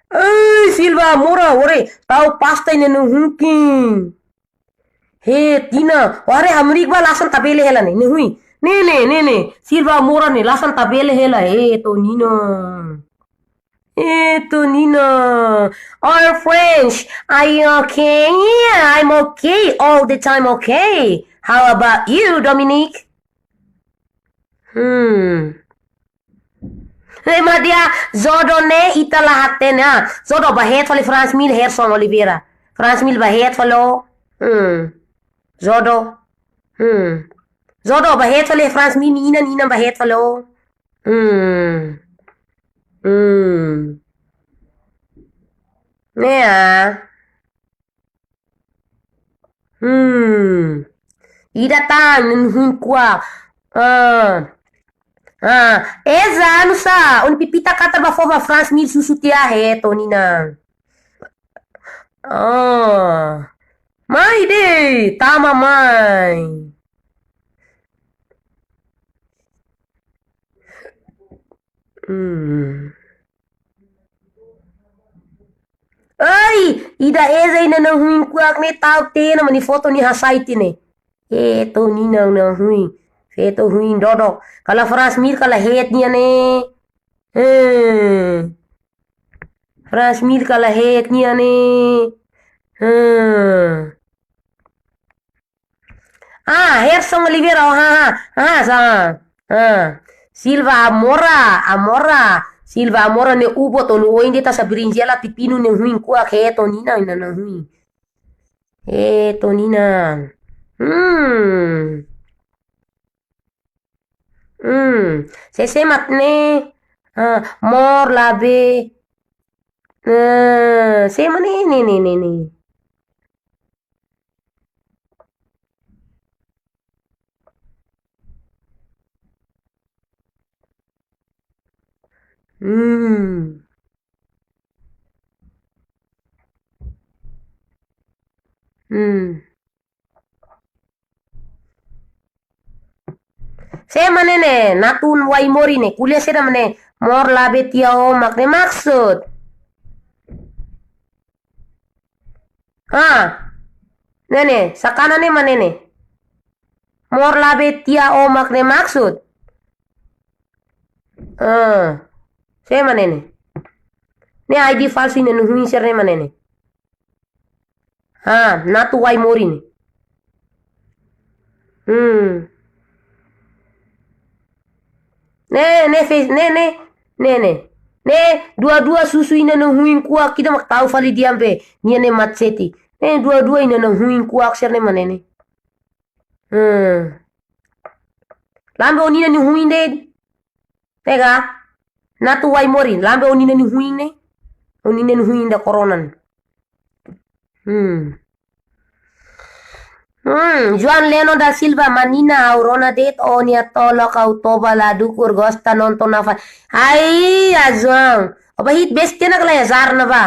Eh, Silva Moura, ore, tau pasta inan huin. Heto Nina, ware hamriik ba lasan tabele hela ne'e, ne'e huin. Ne'e, ne'e, ne'e, ne'e. Silva Moura ne'e, lasan tabele hela, heto Nina. Eh, Tonina. Our French. Are you okay? Yeah, I'm okay. All the time okay. How about you, Dominique? Hmm. Hei, madia, jodoh ne'e ita la hatene, ah. Jodoh bá het fali Frans Mil, Herson Oliveira. Frans Mil bá het fali, oh. Hmm. Jodoh. Hmm. Jodoh bá het fali Frans Mil, Nina, Nina bá het fali, oh. Hmm. Hmm. Ne'e, ah. Hmm. Ida tan, nia huin kuak. Ah. Ah. Eza, nusá, ó-nia pipita katar bá fó ba Frans Mil susu tiha, heto, Nina. Ah. Mai de'it, tama mai. Hmm. Ai, ida Eza nia nahun kuak ne'e tau tiha ona, nia foto nia hasai tiha ne'e. Eh, Tonina nahun. Feto huin dodok. Kala Frans Mil kala het nia ne'e. Eh. Frans Mil kala het nia ne'e. Eh. Ah, Herson Oliveira, oh, ha, ha, ha, sa, ha. Silva Amora, Amora, Silva Amora ne'e ubo tonu oin de tasa brinjela pipinu nia huin kuak heto Nina, Nina nahun. Heto Nina. Hmm. Hmm. Sé, sé mak ne'e. Ah, mor labe. Ah, sé mak ne'e, ne'e, ne'e, ne'e, ne'e. Hmm. Hmm. Sé mak ne'e ne'e, Natun Waimori ne'e, ko'alia saida mak ne'e, mor labe tiha ó mak ne'e maksud. Ha, ne'e ne'e, sakana ne'e mak ne'e ne'e. Mor labe tiha ó mak ne'e maksud. Ah, sé mak ne'e ne'e. Ne'e I D falsu nia nahun sira ne'e mak ne'e ne'e. Ha, Natun Waimori ne'e. Hmm. Ne'e, ne'e, fe-, ne'e, ne'e, ne'e, ne'e. Ne'e, dua-dua susu nia nahun kuak, ita mak tau fali diam be. Nia ne'e matseti. Ne'e, dua-dua nia nahun kuak sira ne'e mak ne'e ne'e. Hmm. Lambe ó-nia nahun de'it. Pega. Natun Waimori, lambe ó-nia nahun ne'e. Ó-nia nahun da corona. Hmm. Hmm, João Leno da Silva, Manina, ha'u rona de'it ó-nia tolok, ha'u toba la dukur, gosta nonton nafa. Ai, ya João. Ó bá hi'it besik tiha ona kala ya azar ne'ebá.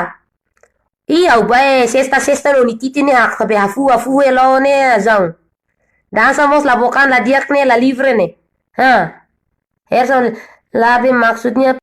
Ih, ha'u bá, eh, sesta, sesta no ni titi ni hak, kabe hafu, hafu hela ne'e, João. Dansa mós la bokan, la di'ak ne'e, la livre ne'e. Ha. Herson, labe maksudnya